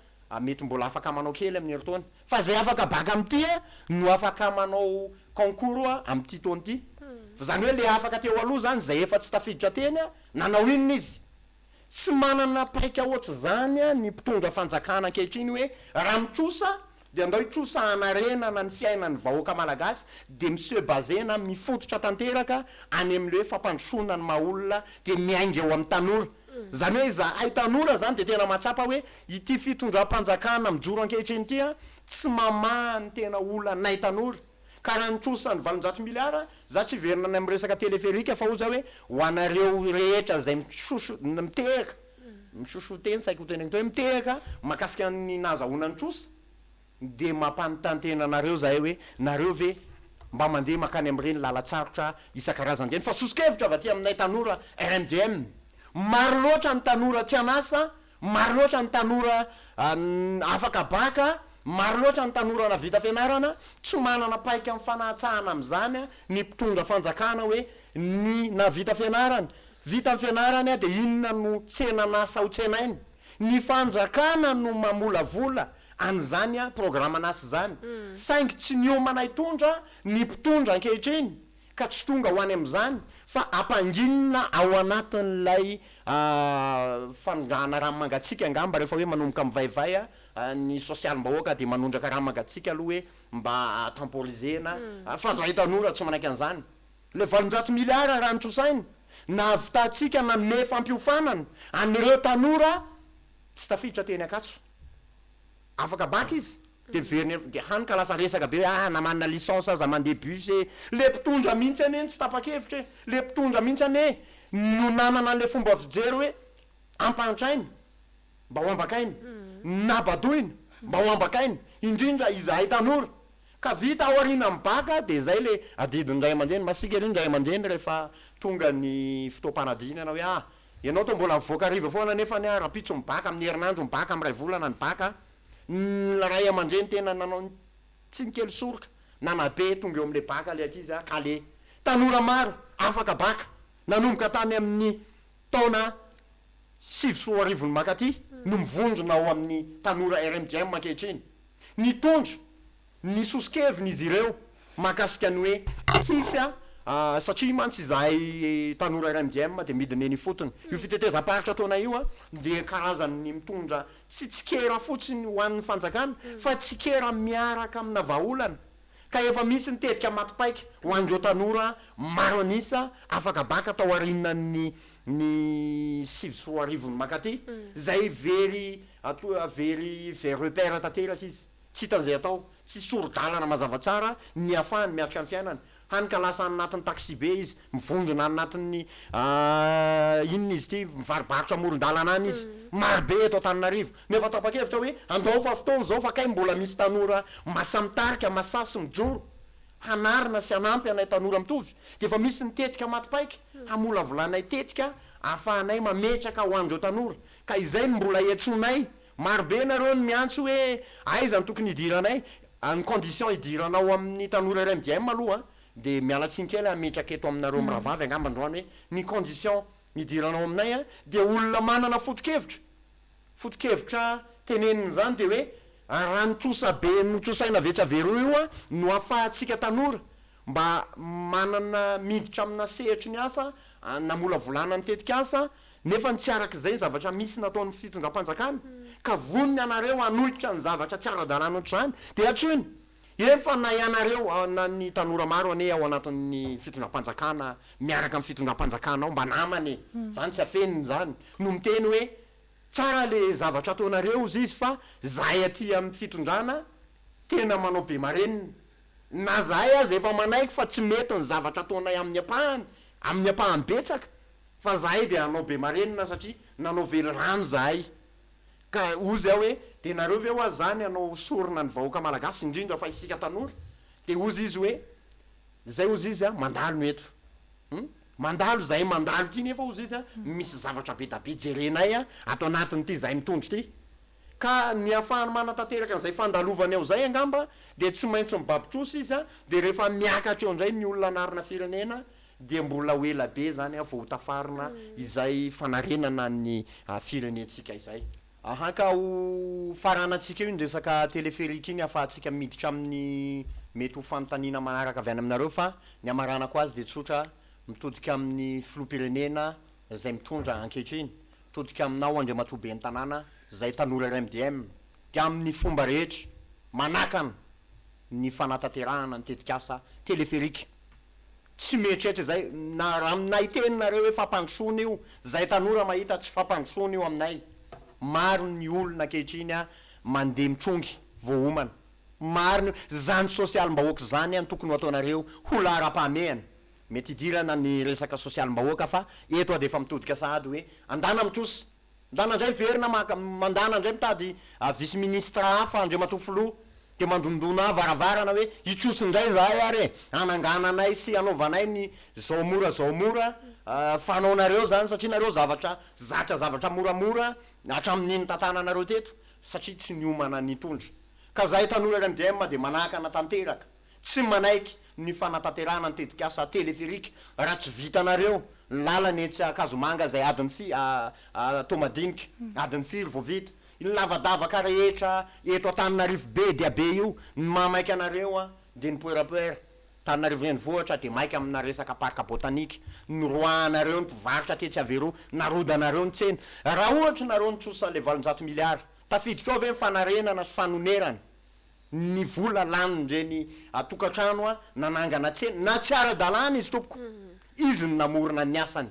mety mbola afaka manao kely amin'ny herintaona. Fa izay afaka baka amin'ity no afaka manao concours amin'ity taona ity. Fa izany hoe le afaka teo aloha izany izay efa tsy tafiditra teny, nanao inona izy? Tsy manana paika ohatr'izany ny mpitondra fanjakana ankehitriny hoe raha mitrosa dia andao hitrosa hanarenana ny fiainan'ny vahoaka malagasy dia mi-se baser na mifototra tanteraka any amin'ilay hoe fampandrosoana ny maha olona dia miainga eo amin'ny tanora. Izany hoe izahay tanora izany dia tena mahatsapa hoe ity fitondram-panjakana mijoro ankehitriny ity tsy mamaha ny tena olanay tanora. Ka raha ny trosa ny 800 miliara, za tsy hiverina any amin'ny resaka téléphérique fa hoy za hoe ho anareo rehetra izay misoso, mitehaka, misoso teny saika ho teneniko teo hoe mitehaka mahakasika ny nahazahoana ny trosa, Dia mampanontany tena anareo zahay hoe nareo ve mba mandeha mankany amin'ireny lalan-tsarotra isan-karazany ireny fa soso-kevitra avy aty aminay tanora RMDM. Maro loatra ny tanora tsy an'asa, maro loatra ny tanora afaka baka, maro loatra ny tanora nahavita fianarana, tsy manana paika mifanahatsahana amin'izany ny mpitondra fanjakana hoe ny nahavita fianarana, vita ny fianarany dia inona no tsenan'asa ho tsenainy? Ny fanjakana no mamolavola an'izany programan'asa izany, saingy tsy niomana hitondra ny mpitondra ankehitriny ka tsy tonga ho any amin'izany fa ampanginina ao anatin'ilay fanondrahana rano mangatsiaka angamba rehefa hoe manomboka mivaivay ny sosialim-bahoaka dia manondraka rano mangatsiaka aloha hoe mba temporiser-na fa zahay tanora tsy manaiky an'izany. Ilay 800 miliara raha notrosaina, nahavitantsika nanome fampiofanana an'ireo tanora tsy tafiditra teny Ankatso. Afaka bac izy dia miverina eny dia hany ka lasa resaka be hoe ah na manana licence aza mandeha bus e! Le mpitondra mihitsy anie no tsy tapa-kevitra e! Le mpitondra mihitsy anie no nanana an'ilay fomba fijery hoe ampahantraina mba ho ambakaina, na badoina mba ho ambakaina, indrindra izahay tanora. Ka vita aorianan'ny bac dia izay le adidin'ny ray aman-dreny, masiaka ery ny ray aman-dreny rehefa tonga ny fotoam-panadinana hoe ah ianao toa mbola mivoaka hariva foana nefa anie rahampitso ny bac, amin'ny herinandro ny bac, amin'ny iray volana ny bac, ny ray aman-dreny tena nanao ny tsy nikely soroka nanabe tonga eo amin'ilay bac ilay ankizy ah kale tanora maro afaka bac nanomboka tany amin'ny taona 2009 ny mankaty no mivondrona ao amin'ny tanora RMDM ankehitriny. Nitondra ny soso-keviny izy ireo mahakasika ny hoe hisy a, satria mantsy izahay tanora RMDM dia midina eny ifotony. Io fitetezam-paritra ataonay io dia karazan'ny mitondra tsy tsikera fotsiny ho an'ny fanjakana fa tsikera miaraka amina vahaolana ka efa misy ny tetika maty paika ho an'ireo tanora maro an'isa afaka baka tao aorianan'ny. ny 2009 ny mankaty, izay very ato very very repère tanteraka izy, tsy hitany izay atao, tsy sori-dalana mazava tsara ny ahafahany miatrika ny fiainana, hany ka lasa any anatin'ny taxi-be izy, mivondrona any anatin'ny inona izy ity, mivarobarotra amoron-dalana any izy, maro be eto Antananarivo, nefa tapa-kevitra hoe andao fa fotoana izao fa kay mbola misy tanora masahy mitarika, masahy sy mijoro hanarina sy hanampy anay tanora mitovy, dia efa misy ny tetika maty paika hamolavolanay tetika ahafahanay mametraka ho an'ireo tanora, ka izay no mbola iantsoanay, maro be nareo no miantso hoe aiza no tokony hidiranay, ny condition hidiranao amin'ny tanora RMDM aloha dia miala tsiny kely hametraka eto aminareo mirahavavy angamba androany hoe ny condition hidiranao aminay dia olona manana foto-kevitra, foto-kevitra tenenina izany dia hoe raha ny trosa be notrosaina vetsaveroa io no ahafahantsika tanora mba manana miditra amina sehatry ny asa namolavolana ny tetikasa nefa ny tsy araka izay ny zavatra misy nataon'ny fitondram-panjakana ka vonona ianareo hanohitra ny zavatra tsy ara-dalàna ohatr'izany dia antsoina. Eny fa na ianareo na ny tanora maro anie ao anatin'ny fitondram-panjakana miaraka amin'ny fitondram-panjakana ao mba namana e! Zany tsy afenina izany no miteny hoe tsara le zavatra ataonareo ozy izy fa zahay aty amin'ny fitondrana tena manao be marenina na zahay aza efa manaiky fa tsy mety ny zavatra ataonay amin'ny ampahany amin'ny ampahany betsaka fa zahay dia hanao be marenina satria nanao velirano zahay Ka hozy aho hoe, dia nareo ve hoa zany hanao sorona ny vahoaka malagasy indrindra fa isika tanora? Dia hozy izy hoe, zay hozy izy a, mandalo ny eto. Hum? Mandalo zahay mandalo ity nefa hozy izy a, misy zavatra be da be jerenay a, ato anatin'ity zahay mitondra ity. Ka ny ahafahany manatanteraka an'izay fandalovany ao zay angamba dia tsy maintsy mibaby trosa izy a, dia rehefa miakatra eo indray ny olona hanarina firenena dia mbola ho ela be izany vao ho tafarina izay fanarenana ny firenentsika izay. Aha ka ho faranantsika eo iny resaka téléphérique iny ahafahantsika miditra amin'ny mety ho fanontaniana manaraka avy any aminareo fa ny hamaranako azy dia tsotra, mitodika amin'ny filoham-pirenena izay mitondra ankehitriny, mitodika aminao Andriamatoa Ben'ny tanàna izay tanora RMDM dia amin'ny fomba rehetra manakana ny fanatanterahana ny tetikasa téléphérique. Tsy mieritreritra izay na raha aminay teny nareo hoe fampandrosoana io, zay tanora mahita tsy fampandrosoana io aminay. Maro ny olona ankehitriny a mandeha mitrongy vao homana. Maro ny zany sosialim-bahoaka izany an tokony ho ataonareo ho laharam-pahamehana. Mety hidirana ny resaka sosialim-bahoaka fa eto aho dia efa mitodika sahady hoe andana mitrosa. Ndana ndray miverina maka mandana ndray mitady vice ministre hafa Andriamatoa Filoha dia mandondona varavarana hoe hitroso ndray zahay ary e! hanangananay sy hanaovanay ny zao mora zao mora fanaonareo zany satria nareo zavatra zatra zavatra moramora hatramin'ny nitantananareo teto satria tsy niomana nitondra ka zahay tanora RMDM dia manakana tanteraka Tsy manaiky ny fanatanterahana ny tetikasa téléphérique raha tsy vitanareo ny lalana etsy Ankazomanga izay adiny fi Toamadinika, adiny firy vao vita? Ny lavadavaka rehetra eto Antananarivo be dia be io, ny mahamaika anareo dia ny poerapoera. Antananarivo renivohitra dia maika amina resaka parc botanique, noroahanareo ny mpivarotra tetsy Averoa, narodanareo ny tsena. Raha ohatra nareo nitrosa le 800 miliara, tafiditra ao ve ny fanarenana sy fanonerana? Ny vola lanin'ireny tokantrano nanangana tsena, na tsy ara-dalàna izy tompoko, izy no namorona ny asany.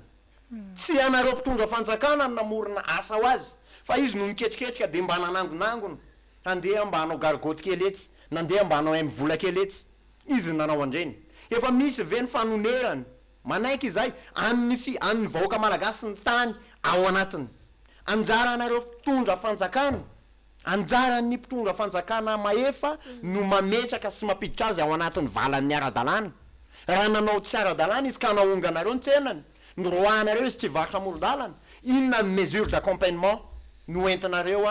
Tsy ianareo mpitondra fanjakana no namorona asa ho azy, fa izy no niketriketrika dia mba nanangonangona, handeha mba hanao gargotte kely etsy, nandeha mba hanao MVola kely etsy. Izy no nanao an'ireny. Efa misy ve ny fanonerany? Manaiky izahay, an'ny fi, an'ny vahoaka malagasy ny tany ao anatiny. Anjaranareo mpitondra fanjakana Anjaran'ny mpitondra fanjakana mahefa no mametraka sy mampiditra azy ao anatin'ny valan'ny ara-dalàna. Raha nanao tsy ara-dalàna izy ka naonganareo ny tsenany, noroahanareo izy tsy hivarotra amoron-dalana, inona ny mesure d'accompagnement no entinareo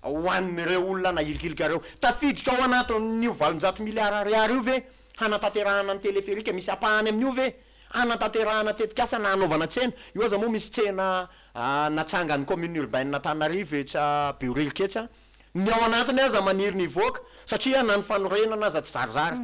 ho an'ireo olona nahilikilikareo? Tafiditra ao anatin'io 800 miliara ariary io ve hanatanterahana ny téléphérique? Misy ampahany amin'io ve hanatanterahana tetikasa na hanaovana tsena? Io aza moa misy tsena Natsangan'ny commune urbaine Antananarivo etsy Behoririka etsy, ny ao anatiny aza maniry ny hivoaka satria na ny fanorenana aza tsy zarizary.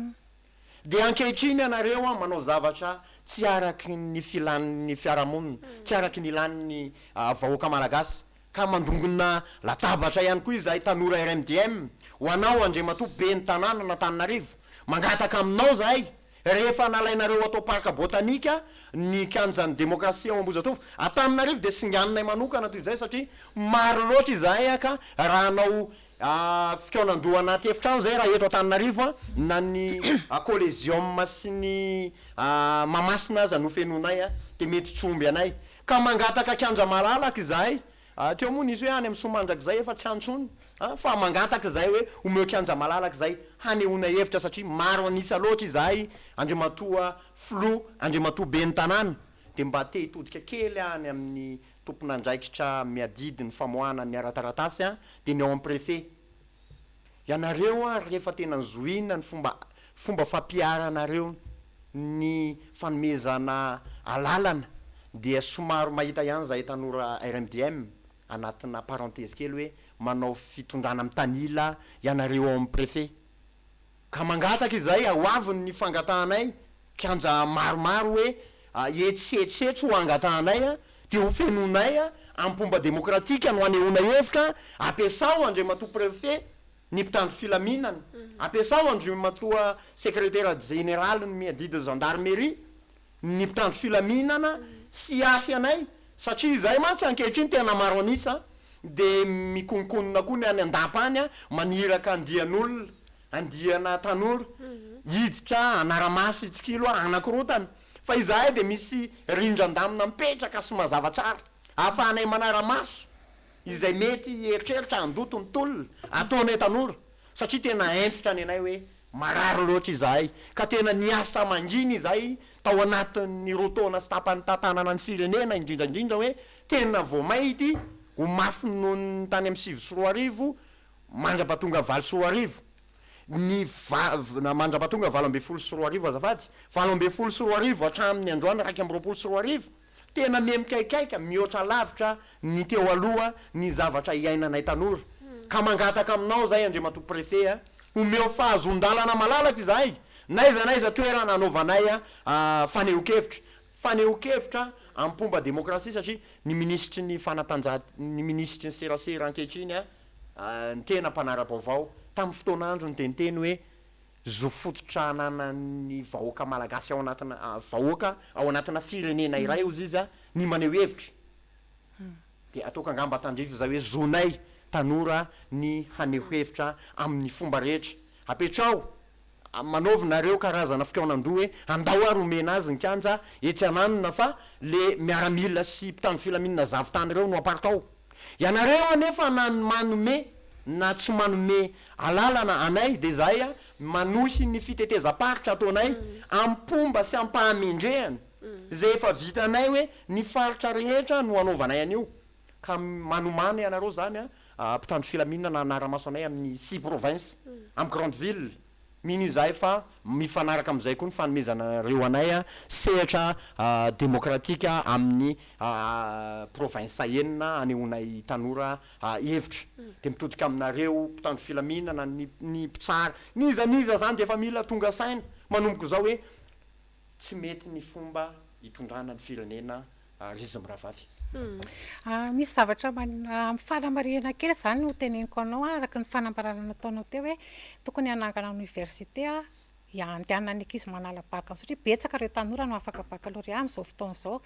Dia ankehitriny ianareo manao zavatra tsy araky ny filan'ny fiarahamonina, tsy araky ny ilan'ny vahoaka malagasy ka mandongona latabatra ihany koa izahay tanora RMDM ho anao Andriamatoa Ben'ny tanànan'Antananarivo, mangataka aminao izahay. Rehefa nalainareo atao parc botanique ny kianjan'ny demokrasia ao Ambohijatovo, Antananarivo dia singaninay manokana toy izay satria maro loatra izahay ka raha hanao fikaonandoha anaty efitrano izay raha eto Antananarivo na ny Coliseum sy ny Mahamasina aza no fenoinay dia mety tsy omby anay. Ka mangataka kianja malalaka izahay. Teo moa nisy hoe any amin'ny Soamandrakizay efa tsy any intsony fa mangataka izahay hoe omeo kianja malalaka izahay hanehoana hevitra satria maro an'isa loatra izahay Andriamatoa Filoha, Andriamatoa Ben'ny tanàna dia mba te hitodika kely any amin'ny tompon'andraikitra miadidy ny famoahana ny ara-taratasy dia ny ao amin'ny Préfet. Ianareo ary rehefa tena zohiana ny fomba fomba fampiharanareo ny fanomezana alalana dia somary mahita ihany zahay tanora RMDM anatina parenthèse kely hoe manao fitondrana mitanila ianareo ao amin'ny préfet. Ka mangataka izay ho avy ny fangatahanay kianja maromaro hoe etsy sy etsy sy etsy ho angatahanay dia ho fenoinay amim-pomba demokratika no hanehoana hevitra, ampiasao Andriamatoa Préfet ny mpitandro filaminana, ampiasao Andriamatoa Sekretera Jeneralin'ny miadidy ny Gendarmerie ny mpitandro filaminana hiahy anay satria izahay mantsy ankehitriny tena maro an'isa dia mikononkonona koa ny any an-dapa any maniraka andian'olona andiana tanora hiditra hanara-maso hitsikilo hanakorontana fa izahay dia misy rindran-damina mipetraka sy mazava tsara ahafahanay manara-maso izay mety hieritreritra handoto ny tolona ataonay tanora satria tena hentitra ny anay hoe marary loatra izahay ka tena niasa mangina izahay tao anatin'ny roa taona sy tapany tantanana ny firenena indrindra indrindra hoe tena vao may ity ho mafy noho ny tany amin'ny 2009 mandra-pahatonga 2008 ny va na mandra-pahatonga 2018 azafady, 2018 hatramin'ny androany 2021, tena miha mikaikaika mihoatra lavitra ny teo aloha ny zavatra iainanay tanora, ka mangataka aminao zahay Andriamatoa Préfet a, omeo fahazoan-dalana malalaka izahay, n'aiza n'aiza toerana anaovanay fanehoan-kevitra, fanehoan-kevitra amim-pomba demokrasia satria ny minisitry ny fanatanjaha, ny minisitry ny serasera ankehitriny a, Ny tena mpanara-baovao tamin'ny fotoan'androny dia niteny hoe zo fototra ananan'ny vahoaka malagasy ao anatina vahoaka ao anatina firenena iray hozy izy ny maneho hevitra. Dia ataoko angamba tandrify izay hoe zonay tanora ny haneho hevitra amin'ny fomba rehetra. Apetraho, manaovy nareo karazana fikaonandoha hoe andao ary omena azy ny kianja etsy ananona fa le miaramila sy mpitandro filaminana zavon-tany ireo no aparitao. Ianareo anefa na ny manome na tsy manome alalana anay dia izahay manohy ny fitetezam-paritra ataonay am-pomba sy am-pahamendrehana izay efa vitanay hoe ny faritra rehetra no anaovanay an'io ka manomana ianareo izany mpitandro filaminana hanara-maso anay amin'ny six provinces amin'ny grande ville Mino izahay fa mifanaraka amin'izay koa ny fanomezanareo anay sehatra demokratika amin'ny province enina hanehoanay tanora hevitra. Dia mitodika aminareo mpitandro filaminana, ny ny mpitsara, n'iza n'iza izany dia efa mila tonga saina manomboka izao hoe tsy mety ny fomba hitondrana ny firenena ry izy mirahavavy.
Misy zavatra fanamarihana kely izany no teneniko anao araka ny fanambarana nataonao teo hoe tokony hanangana oniversite handehanan'ny ankizy manala bac satria betsaka ireo tanora no afaka baccalauréat amin'izao fotoana izao.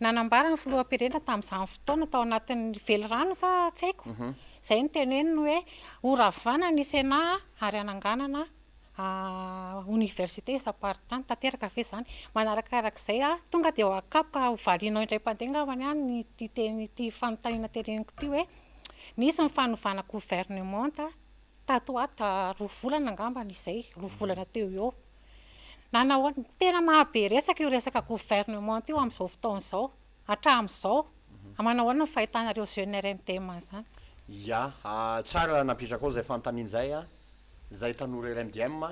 Nanambara ny filoham-pirenena tamin'izany fotoana tao anatin'ny velirano sa tsy haiko, izay no teneniny hoe horavana ny Sénat ary hananganana oniversite isam-paritany, tanteraka ve izany? Manarakarak'izay, tonga dia ho akapoka ho valianao indray mpandeha angambany an ity teny ity fanontaniana teneniko ity hoe nisy ny fanovana governemanta tato ho ato 2 volana angambany izay, 2 volana teo ho eo. Nanahoana? Tena mahabe resaka io resaka governemanta io amin'izao fotoana izao, hatramin'izao. Manahoana ny fahitanareo jeune RMDM an'izany?
Ya, tsara napetrakao izay fanontaniana izay an. Zahay tanora RMDM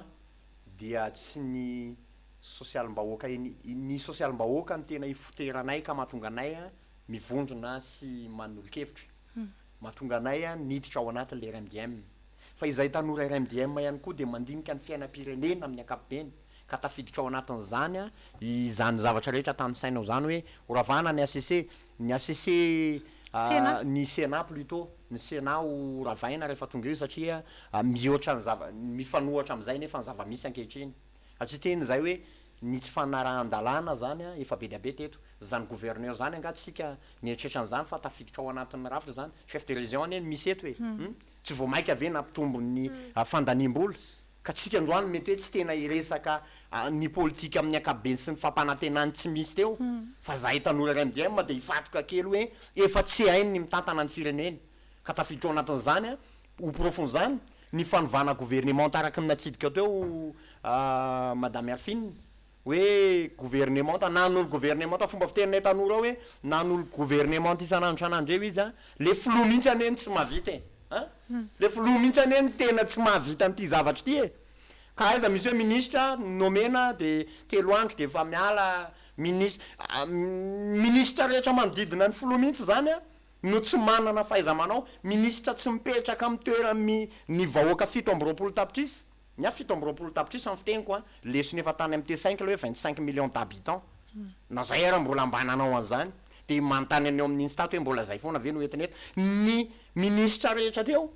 dia tsy ny sosialim-bahoaka eny, ny sosialim-bahoaka no tena ifoteranay ka mahatonga anay mivondrona sy manolo-kevitra, mahatonga anay niditra ao anatin'ilay RMDM. Fa izahay tanora RMDM ihany koa dia mandinika ny fiainam-pirenena amin'ny ankapobeny ka tafiditra ao anatin'izany izany zavatra rehetra tanisainao izany hoe horavana ny HCC, ny HCC, ny Sénat plutôt, ny Sénat ho ravaina rehefa tonga eo satria mihoatra ny zava, mifanohatra amin'izay nefa ny zava-misy ankehitriny. Fa tsy hiteny izahay hoe Ny tsy fanarahan-dalàna zany a efa be dia be teto. Zany gouverneur zany angaha tsika mieritreritra an'izany fa tafiditra ao anatin'ny rafitra zany. Chef de région anie no misy eto e. Hum. Tsy vao maika ve nampitombo ny fandaniam-bola? Ka tsika androany mety hoe tsy tena hiresaka ny politika amin'ny ankapobeny sy ny fampanantenany tsy misy teo fa zahay tanora RMDM dia hifatoka kely hoe efa tsy hainy ny mitantana ny firenena. Ka tafiditra ao anatin'izany ho porofon'izany ny fanovana governemanta araka ny natsidika teo Madame Arfine hoe governemanta nanolo governemanta fomba fiteninay tanora ao hoe nanolo governemanta isan'andro isan'andro eo izy an, le filoha mihitsy anie no tsy mahavita e! An! Le filoha mihitsy anie no tena tsy mahavita an'ity zavatra ity e! Ka aiza misy hoe minisitra nomena de 3 andro de efa miala minis minisitra rehetra manodidina ny filoha mihitsy zany an no tsy manana fahaiza-manao, minisitra tsy mipetraka amin'ny toeran'ny ny vahoaka 27 tapitrisa, ny ahy 27 tapitrisa ny fiteniko an, lesona efa tany amin'ny T5 ilay hoe 25 millions d'habitants, na zay ara mbola mba nanao an'izany, dia manontany an'ny ao amin'ny Instat hoe mbola zay foana ve no entina eto, ny minisitra rehetra teo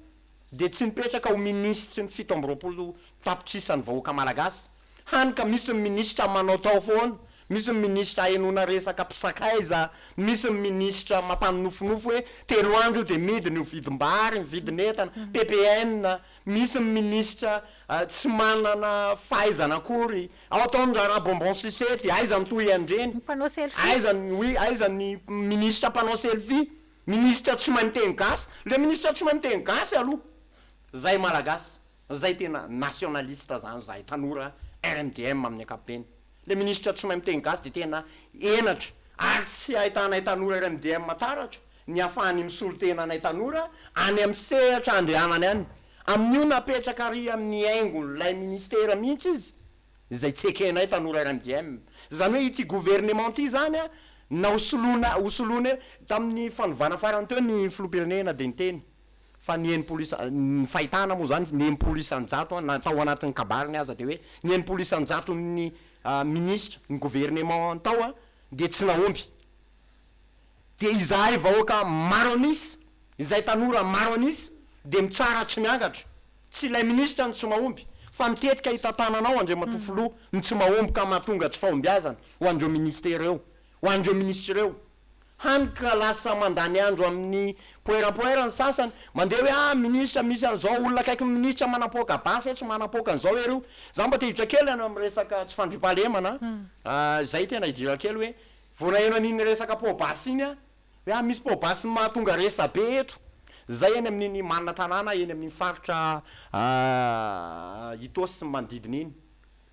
dia tsy nipetraka ho minisitry ny 27 tapitrisan'ny vahoaka malagasy, Hany ka misy ny minisitra manaotao foana, misy ny minisitra ahenoana resaka mpisakaiza, misy ny minisitra mampanonofinofy hoe 3 andro io dia midina io vidim-bary, ny vidin'entana, ppn, misy ny minisitra tsy manana fahaizana akory, ao ataony raharaha bonbon sucette, aiza ny tohy an'ireny,
Mpanao selfie.
aiza ny oui, aiza ny minisitra mpanao selfie, minisitra tsy mahay miteny gasy, le minisitra tsy mahay miteny gasy aloha, zay malagasy. Zay tena nationaliste zany zahay tanora RMDM amin'ny ankapobeny. Le ministra tsy mahay miteny gasy dia tena henatra ary tsy ahitanay tanora RMDM taratra ny ahafahany misolo tena anay tanora any amin'ny sehatra andehanany any. Amin'io napetraka ary amin'ny haingon'ilay ministera mihitsy izy izay tsy ekenay tanora RMDM. Zany hoe ity gouvernement ity zany na ho soloina ho soloina tamin'ny fanovana farany teo ny filoham-pirenena dia niteny fa ny 60 isa, ny fahitana moa izany, ny 60 isan-jato na tao anatin'ny kabariny aza dia hoe ny 60 isan-jaton'ny minisitra, ny gouvernement tao dia tsy nahomby. Dia izahay vahoaka maro an'isa, izahay tanora maro an'isa dia mitsara tsy miangatra. Tsy ilay minisitra no tsy mahomby, fa ny tetika hitantananao Andriamatoa Filoha no tsy mahomby ka mahatonga tsy fahombiazana ho an'ireo ministera ireo, ho an'ireo minisitra ireo. Hany ka lasa mandany andro amin'ny poerapoera ny sasany, mandeha hoe ah minisitra misy an'izao, olona akaiky ny minisitra manampoaka basy etsy, manampoaka an'izao ery io. Za mba te hiditra kely any amin'ny resaka tsy fandriampahalemana an, izay tena hidirako kely hoe vao naheno an'iny resaka poa-basy iny aho, hoe ah misy poa-basy mahatonga resa-be eto, zay eny amin'iny manana tanàna eny amin'iny faritra Itaosy sy ny manodidina iny,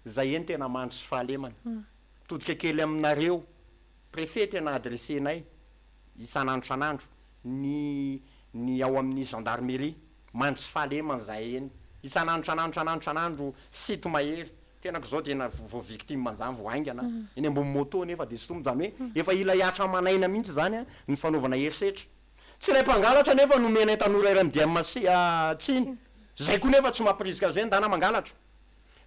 zay eny tena mandry sy fahalemana. Mitodika kely aminareo. Préfet tena adresser-nay isan'andro isan'andro ny ny ao amin'ny gendarmerie mandry sy fahalemana zahay eny isan'andro isan'andro isan'andro isan'andro site mahery tenako zao tena vao victime an'zany vao haingana eny ambony moto nefa de sintominy zany hoe efa ila hiatra aman'aina mihitsy zany ny fanaovana herisetra tsy ilay mpangalatra nefa no omenay tanora RMDM tsiny zay koa nefa tsy mampirisika azy hoe ndana mangalatra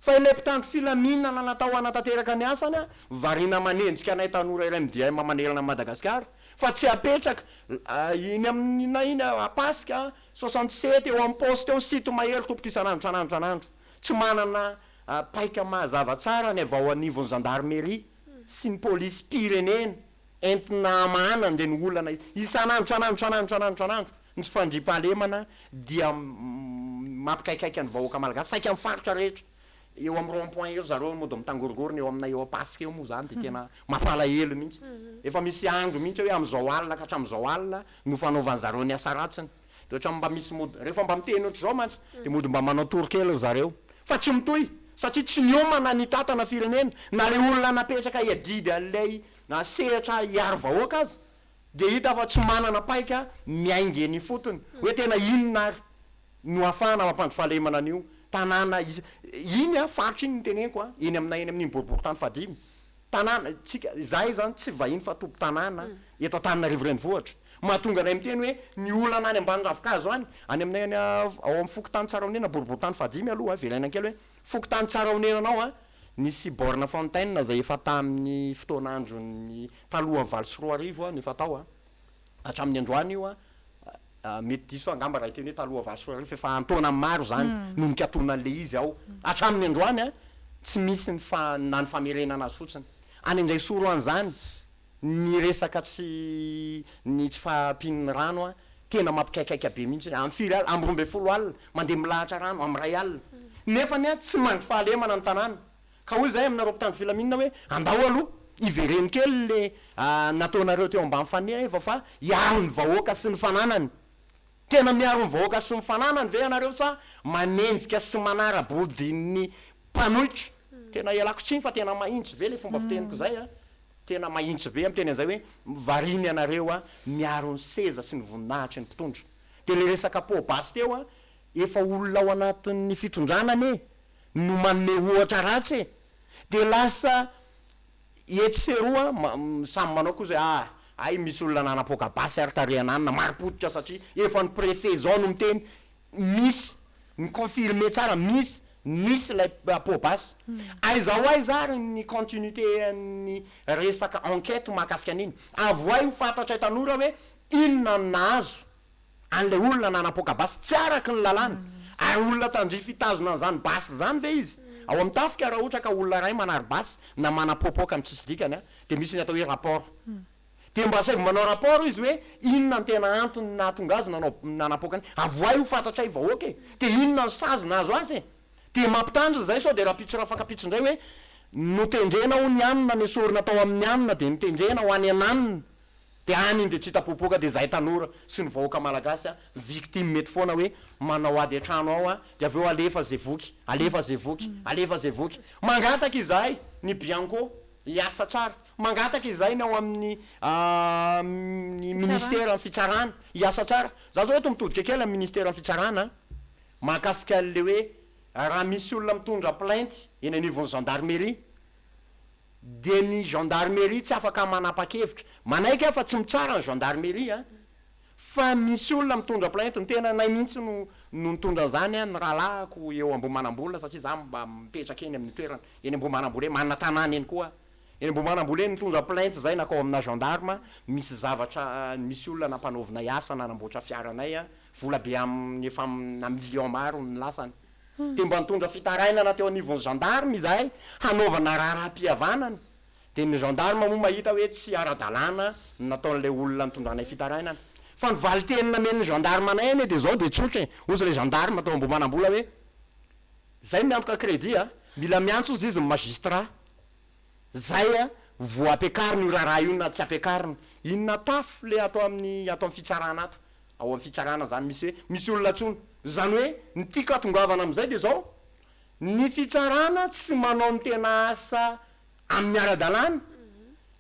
Fa ilay mpitandro filaminana natao hanatanteraka ny asany variana manenjika anay tanora RMDM manerana an'i Madagasikara fa tsy apetraka iny amin'ny na iny Ampasika, 67, eo amin'ny poste eo ny site mahery tompoko isan'andro isan'andro isan'andro. Tsy manana paika mazava tsara ny avy ao anivon'ny gendarmerie sy ny polisim-pirenena entina hamahana an'ireny olana isan'andro isan'andro isan'andro isan'andro isan'andro. Ny tsy fandriampahalemana dia mampikaikaika ny vahoaka malagasy saika amin'ny faritra rehetra. Eo amin'ny rond point eo zareo mody mitangorongorona eo aminay eo Ampasika eo moa izany dia tena mampalahelo mihitsy. Efa misy andro mihitsy hoe amin'izao alina ka hatramin'izao alina no fanaovan'zareo ny asa ratsiny. Dia ohatran'ny mba misy mody rehefa mba miteny ohatr'izao mantsy dia mody mba manao tour kely ry zareo. Fa tsy mitohy satria tsy niomana ny hitantana firenena na ilay olona napetraka hiadidy an'ilay sehatra hiaro vahoaka aza Dia hita fa tsy manana paika miainga eny ifotony hoe tena inona ary no ahafahana mampandry fahalemana an'io tanàna isa iny an, faritra iny no teneniko an, eny aminay eny amin'iny boriborintany fahadimy, tanàna, tsika, izahay izany tsy vahiny fa tompon-tanàna eto Antananarivo renivohitra. Mahatonga anay miteny hoe ny olana any ambany ravinkazo any, any aminay any ao amin'ny fokontany Tsarahonenana boriborintany fahadimy aloha, verenana kely hoe fokontany Tsarahonenana ao an, Nisy borne fontaine izay efa tamin'ny fotoan'andron'ny talohan'ny 2008 no efa tao hatramin'ny androany io, mety diso aho angamba raha hiteny hoe taloha 2008 fa efa an-taonany maro izany no nikatonan'ilay izy ao hatramin'ny androany. Tsy misy ny fa na ny famerenana azy fotsiny. Any indray soro an'izany ny resaka tsy ny tsy fahampian'ny rano an, tena mampikaikaika be mihitsy. Amin'ny firy alina? Amin'ny 12 alina, mandeha milahatra rano amin'ny iray alina. Nefany an tsy mandry fahalemana ny tanàna. Ka hoy izahay aminareo mpitandro filaminana hoe andao aloha hivereno kely le nataonareo teo ambany faneva fa hiaro ny vahoaka sy ny fananany. Tena miaro ny vahoaka sy ny fananany ve ianareo sa manenjika sy manara-body ny mpanohitra? Tena ialako tsiny fa tena mahintsy be le fomba fiteniko zay a! Tena mahintsy be miteny an'izay hoe variana ianareo a miaro ny seza sy ny voninahitry ny mpitondra. De le resaka poa-basy teo a, efa olona ao anatin'ny fitondrana anie no manome ohatra ratsy e! De lasa Etsy sy eroa samy manao koa zay ah hay misy olona nanapoaka basy ary tarehana any na mari-pototra satria efa ny préfet zao no miteny misy mi confirmer tsara misy nisy ilay poa-basy. Aiza ho aiza ary ny continuité an'ny resaka enquête mahakasika an'iny? Avohay ho fantatray tanora hoe inona no nahazo an'ilay olona nanapoaka basy tsy araka ny lalàna, ary olona tandrify hitazona an'izany basy izany ve izy? Ao amin'ny tafika raha ohatra ka olona iray manary basy na manapoapoaka ny tsisy dikany dia misy ny atao hoe rapport. Dia mba asaivo manao rapport izy hoe inona no tena antony nahatonga azy nanao nanapoaka an'iny, avoahy ho fantatray vahoaka e! Dia inona no sazy nahazo azy e? Dia mampitandrina izay sao dia rahampitso rahafankapitso indray hoe notendrena hono i anona nesorina tao amin'ny anona dia notendrena ho any ananona. Dia any iny dia tsy hita popoka dia zahay tanora sy ny vahoaka malagasy a victime eto foana hoe manao ady an-trano ao a dia avy eo alefa ze voky, alefa ze voky, alefa ze voky. Mangataka izahay ny Bianco hiasa tsara, mangataka izahay ny ao amin'ny ny ministera ny fitsarana hiasa tsara. Za zao eto mitodika kely amin'ny ministera ny fitsarana a, mahakasika an'le hoe raha misy olona mitondra plainte eny anivon'ny gendarmerie, dia ny gendarmerie tsy afaka manapa-kevitra. Manaiky aho fa tsy mitsara ny gendarmerie an! Fa misy olona mitondra plainte, ny tenanay mihitsy no no nitondra an'izany an, ny rahalahiko eo Ambohimanambola satria za mba mipetraka eny amin'ny toerana, eny Ambohimanambola eny, manana tanàna eny koa aho. Eny Ambohimanambola eny nitondra plainte zay nakao amina gendarme, misy zavatra, misy olona nampanaovinay asa nanamboatra fiaranay an, vola be amin'ny efa amina millions maro ny lasany. Dia mba nitondra fitarainana teo anivon'ny gendarme izahay hanaovana raharaham-pihavanana. Dia ny gendarme moa mahita hoe tsy ara-dalàna ny nataon'ilay olona nitondranay fitarainana. Fa ny valin-teny namen'ny gendarme anay anie dia izao dia tsotra e! Hozy ilay gendarme tao Ambohimanambola hoe, Izay miantoka crédit a! Mila miantso hozy izy ny magistrat. Izay a! Vao ampiakarina io raharaha io na tsy ampiakarina. Inona tafo le ato amin'ny ato amin'ny fitsarana ato? Ao amin'ny fitsarana izany misy hoe misy olona antsoina. Izany hoe ny tiako hatongavana amin'izay dia izao, ny fitsarana tsy manao ny tena asa amin'ny ara-dalàna.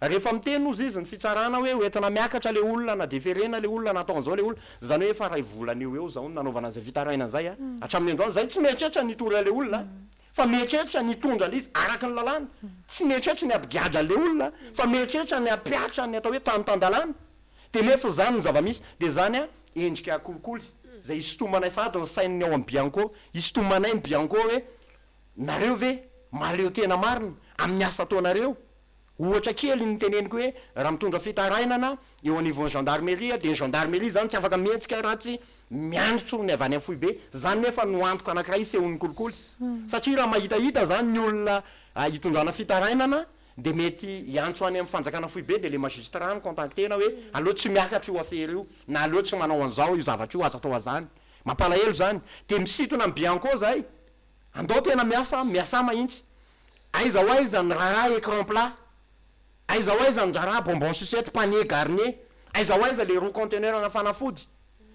Rehefa miteny hozy izy ny fitsarana hoe hoentina miakatra ilay olona na deferena ilay olona na atao an'izao ilay olona, izany hoe efa iray volana eo ho eo izao no nanaovana an'izay fitarainana izay a! Hatramin'ny androany izahay tsy mieritreritra ny hitory an'ilay olona fa mieritreritra ny hitondra ilay izy araka ny lalàna. Tsy mieritreritra ny hampigadra an'ilay olona fa mieritreritra ny hampihatra ny atao hoe tany tan-dalàna. Dia nefa izany ny zava-misy. Dia izany an, endrika kolikoly izay hisintomanay sahady ny sain'ny ao amin'ny Bianco. Hisintomanay ny Bianco hoe, nareo ve mahaleo tena marina amin'ny asa ataonareo? Ohatra kely ny teneniko hoe, raha mitondra fitarainana eo anivon'ny gendarmerie dia ny gendarmerie izany tsy afaka mihetsika raha tsy miantso ny avy any amin'ny foibe. Izany nefa no antoka anankiray isehoan'ny kolikoly. Satria raha mahitahita izany ny olona hitondrana fitarainana dia mety hiantso any amin'ny fanjakana foibe dia le magistrat no contacter-na hoe aleo tsy miakatra io afera io na aleo tsy manao an'izao io zavatra io aza atao an'izany. Mampalahelo izany. Dia misintona amin'ny Bianco zahay. Andao tena miasa, miasà mahintsy. Aiza ho aiza ny raharaha écran plat? Aiza ho aiza ny raharaha bonbon sucette, panier garnier? Aiza ho aiza le roa conteneur ana fanafody?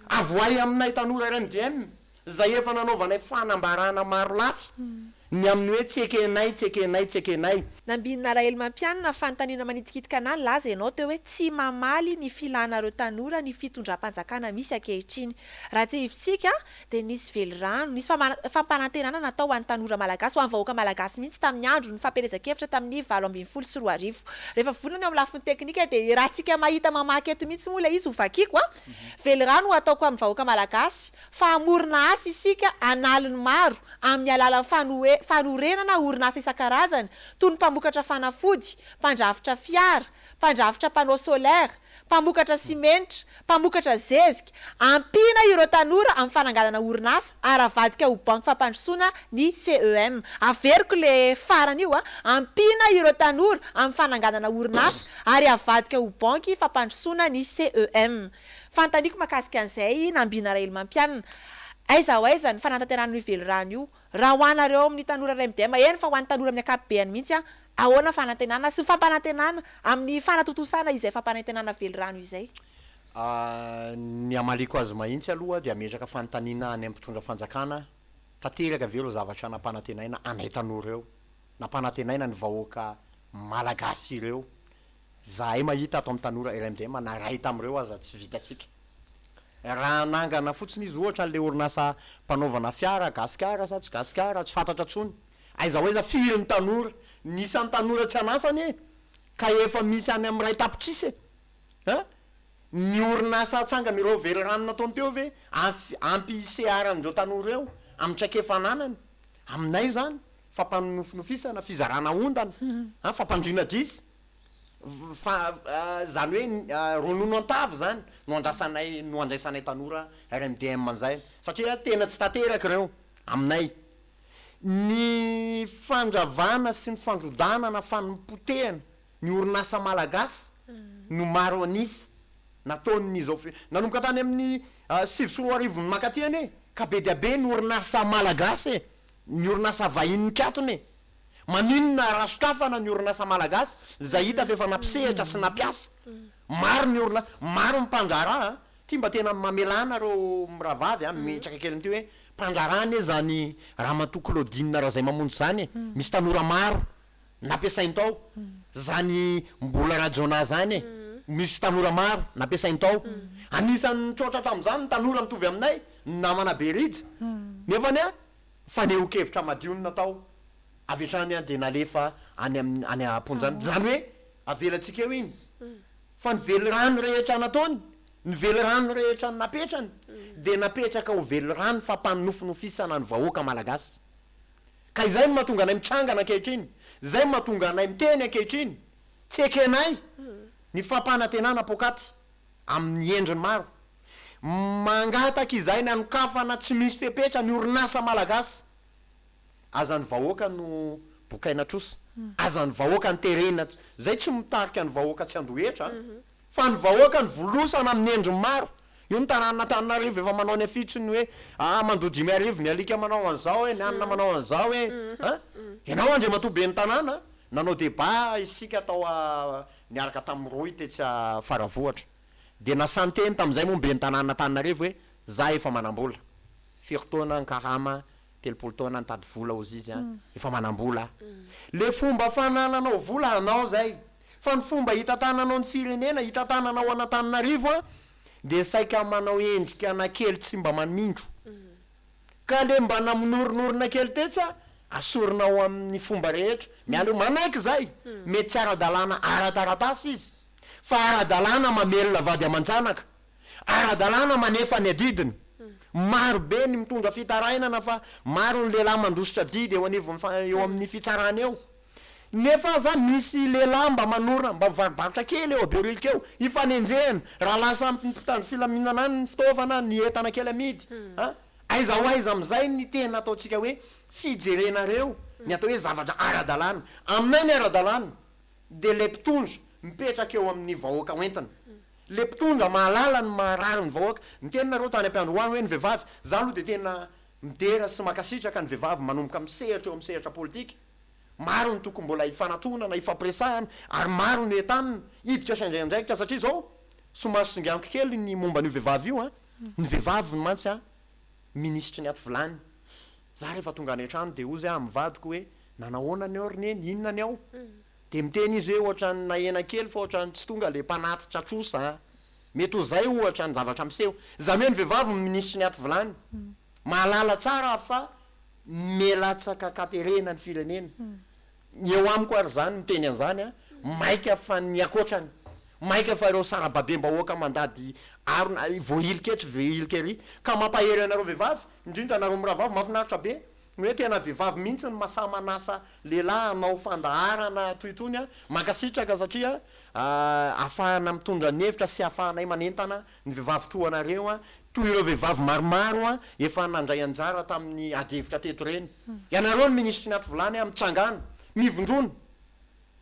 Avoahy aminay tanora RMDM izay efa nanaovanay fanambarana marolafy ny amin'ny hoe tsy ekenay, tsy ekenay, tsy ekenay.
Nambinina Rahelimampianina, fanontaniana manitikitika anah, nilaza ianao teo hoe tsy mamaly ny filanareo tanora ny fitondram-panjakana misy ankehitriny. Raha tsiahivintsika dia nisy velirano, nisy fampanantenana natao ho an'ny tanora malagasy, ho an'ny vahoaka malagasy mihitsy tamin'ny andron'ny fampielezan-kevitra tamin'ny 2018. Rehefa vonona ny eo amin'ny lafiny teknika dia raha tsika mahita mamaky eto mihitsy moa ilay izy ho vakiako a! Velirano ho ataoko amin'ny vahoaka malagasy fa hamorona asa isika an'aliny maro amin'ny alalan'ny fanorenana orinasa isan-karazany toy ny mpamokatra fanafody, mpandrafitra fiara, mpandrafitra panneau solaire, mpamokatra simenitra, mpamokatra zezika. Ampiana ireo tanora amin'ny fananganana orinasa ary avadika ho banky fampandrosoana ny CEM. Averiko le farany io a, ampiana ireo tanora amin'ny fananganana orinasa ary avadika ho banky fampandrosoana ny CEM. Fanontaniako mahakasika an'izay Nambina Rahelimampianina, aiza ho aiza ny fanatanterahana io velirano io? Raha ho anareo amin'ny tanora RMDM, eny fa ho an'ny tanora amin'ny ankapobeany mihitsy an, ahoana fanantenana sy fampanantenana amin'ny fanatontosana izay fampanantenana velirano izay?
Ny hamaliako azy mahintsy aloha dia hametraka fanontaniana any amin'ny mpitondra fanjakana, tanteraka ve ireo zavatra nampanantenaina anay tanora ireo, nampanantenaina ny vahoaka malagasy ireo? Zahay mahita ato amin'ny tanora RMDM na iray tamin'ireo aza tsy vitantsika. Raha hanangana fotsiny izy ohatra an'ilay orinasa mpanaovana fiara, Gasikara sa tsy Gasikara, tsy fantatra intsony. Aiza ho aiza firy ny tanora? Ny isan'ny tanora tsy an'asa anie ka efa misy any amin'ny iray tapitrisa e! An! Ny orinasa hatsangana ireo velirano nataony teo ve ampy hiseharan'ireo tanora ireo amin'ny traikefa ananany? Aminay izany, fampanonofinofisana, fizarana ondana, an, fampandriana adrisa. Fa izany hoe ronono an-tavy izany no andrasanay no andraisanay tanora RMDM an'izay satria tena tsy tanteraka ireo aminay. Ny fandravana sy ny fandrodanana fanipotehana ny orinasa malagasy no maro an'isa nataon'izao nanomboka tany amin'ny 2009 mankaty anie ka be dia be ny orinasa malagasy e, ny orinasa vahiny nikatona e. Maninona raha sokafana ny orinasa malagasy izay hita fa efa nampisehatra sy nampiasa? Maro ny orina, maro ny mpandraharaha a! Ty mba tena mamelà anareo mirahavavy a, mitraka kely amin'ity hoe mpandraharaha anie zany Ramatoa Claudine Razaimamonjy zany e! Misy tanora maro nampiasainy tao zany Mbola Rajaonah zany e! Misy tanora maro nampiasainy tao. Anisan'ny nitroatra tamin'izany ny tanora mitovy aminay, ny namana Berija. Nefany a, fanehoan-kevitra madio no natao, avy hatrany dia nalefa any amin'ny any am-ponja any. Izany hoe avelantsika eo iny. Fa ny velirano rehetra nataony, ny velirano rehetra napetrany dia napetraka ho velirano fampanofinofisana ny vahoaka malagasy. Ka izay no mahatonga anay mitsangana ankehitriny, izay no mahatonga anay miteny ankehitriny, tsy ekenay ny fampanantenana poakaty amin'ny endriny maro. Mangataka izahay ny hanokafana tsy misy fepetra ny orinasa malagasy. Aza ny vahoaka no bokaina trosa, aza ny vahoaka no terena, izay tsy mitarika ny vahoaka tsy handoa hetra fa ny vahoaka no volosana amin'ny endriny maro. Io ny tanànan'Antananarivo efa manao ny afitsony hoe aa mandoa 5000 ny alika manao an'izao e, ny anona manao an'izao e. An! Ianao Andriamatoa ben'ny tanàna, nanao débat isika tao niaraka tamin'ny Rohy tetsy Faravohitra. Dia nasahy niteny tamin'izay moa ny ben'ny tanànan'Antananarivo hoe za efa manam-bola. Firy taona nikarama, 30 taona nitady vola hozy izy an, efa manam-bola aho. Le fomba fanananao vola anao zay, fa ny fomba hitantananao ny firenena, hitantananao an'Antananarivo an, dia saika manao endrika na kely tsy mba manindro. Ka le mba namonorinorina kely tetsy an, asorinao amin'ny fomba rehetra. Miala eo, manaiky zay, mety tsy ara-dalàna ara-taratasy izy, fa ara-dalàna mamelona vady aman-janaka, ara-dalàna manefa ny adidiny. Maro be ny mitondra fitarainana fa maro ny lehilahy mandositra adidy eo anivon'ny eo amin'ny fitsarana eo. Nefa aza misy lehilahy mba manorina, mba mivarobarotra kely eo Behoririka eo, ifanenjehana raha lasa amin'ny mpitandro filaminana any ny fitaovana, ny entana kely amidy. A! Aiza ho aiza amin'izay ny tena ataontsika hoe fijerenareo ny atao hoe zavatra ara-dalàna? Aminay ny ara-dalàna dia ilay mpitondra mipetraka eo amin'ny vahoaka hoentina. Ilay mpitondra mahalala ny maharary ny vahoaka. Niteny nareo tany am-piandohana hoe ny vehivavy, za aloha dia tena midera sy mankasitraka ny vehivavy manomboka misehatra eo amin'ny sehatra politika. Maro ny tokony mbola hifanatonana, hifampiresahana ary maro ny entanina hiditra sy handray andraikitra satria izao somary singaniko kely ny momba an'io vehivavy io an! Ny vehivavy mantsy an, minisitry ny aty vilany. Za rehefa tonga any an-trano dia hozy aho amin'ny vadiko hoe nanahoana ny ao ry neny, inona ny ao? Dia miteny izy hoe ohatran'ny nahena kely fa ohatran'ny tsy tonga ilay mpanatitra trosa an! Mety ho izay ohatra ny zavatra miseho. Izany hoe ny vehivavy no minisitry ny aty vilany. Mahalala tsara fa milatsaka an-katerena ny firenena. Ny eo amiko ary izany miteny an'izany an, maika fa ny ankoatrany. Maika fa ireo sarababem-bahoaka mandady arona, voahilika etsy voahilika ery. Ka mampahery anareo vehivavy, indrindra anareo mirahavavy, mahafinaritra be ny hoe tena vehivavy mihitsy no masahy manasa lehilahy hanao fandaharana toy itony an. Mankasitraka satria. ahafahana mitondra ny hevitra sy ahafahanay manentana ny vehivavy toa anareo, toy ireo vehivavy maromaro efa nandray anjara tamin'ny adihevitra teto ireny. Ianareo ny minisitry ny Ativilany, mitsangàna, mivondrona,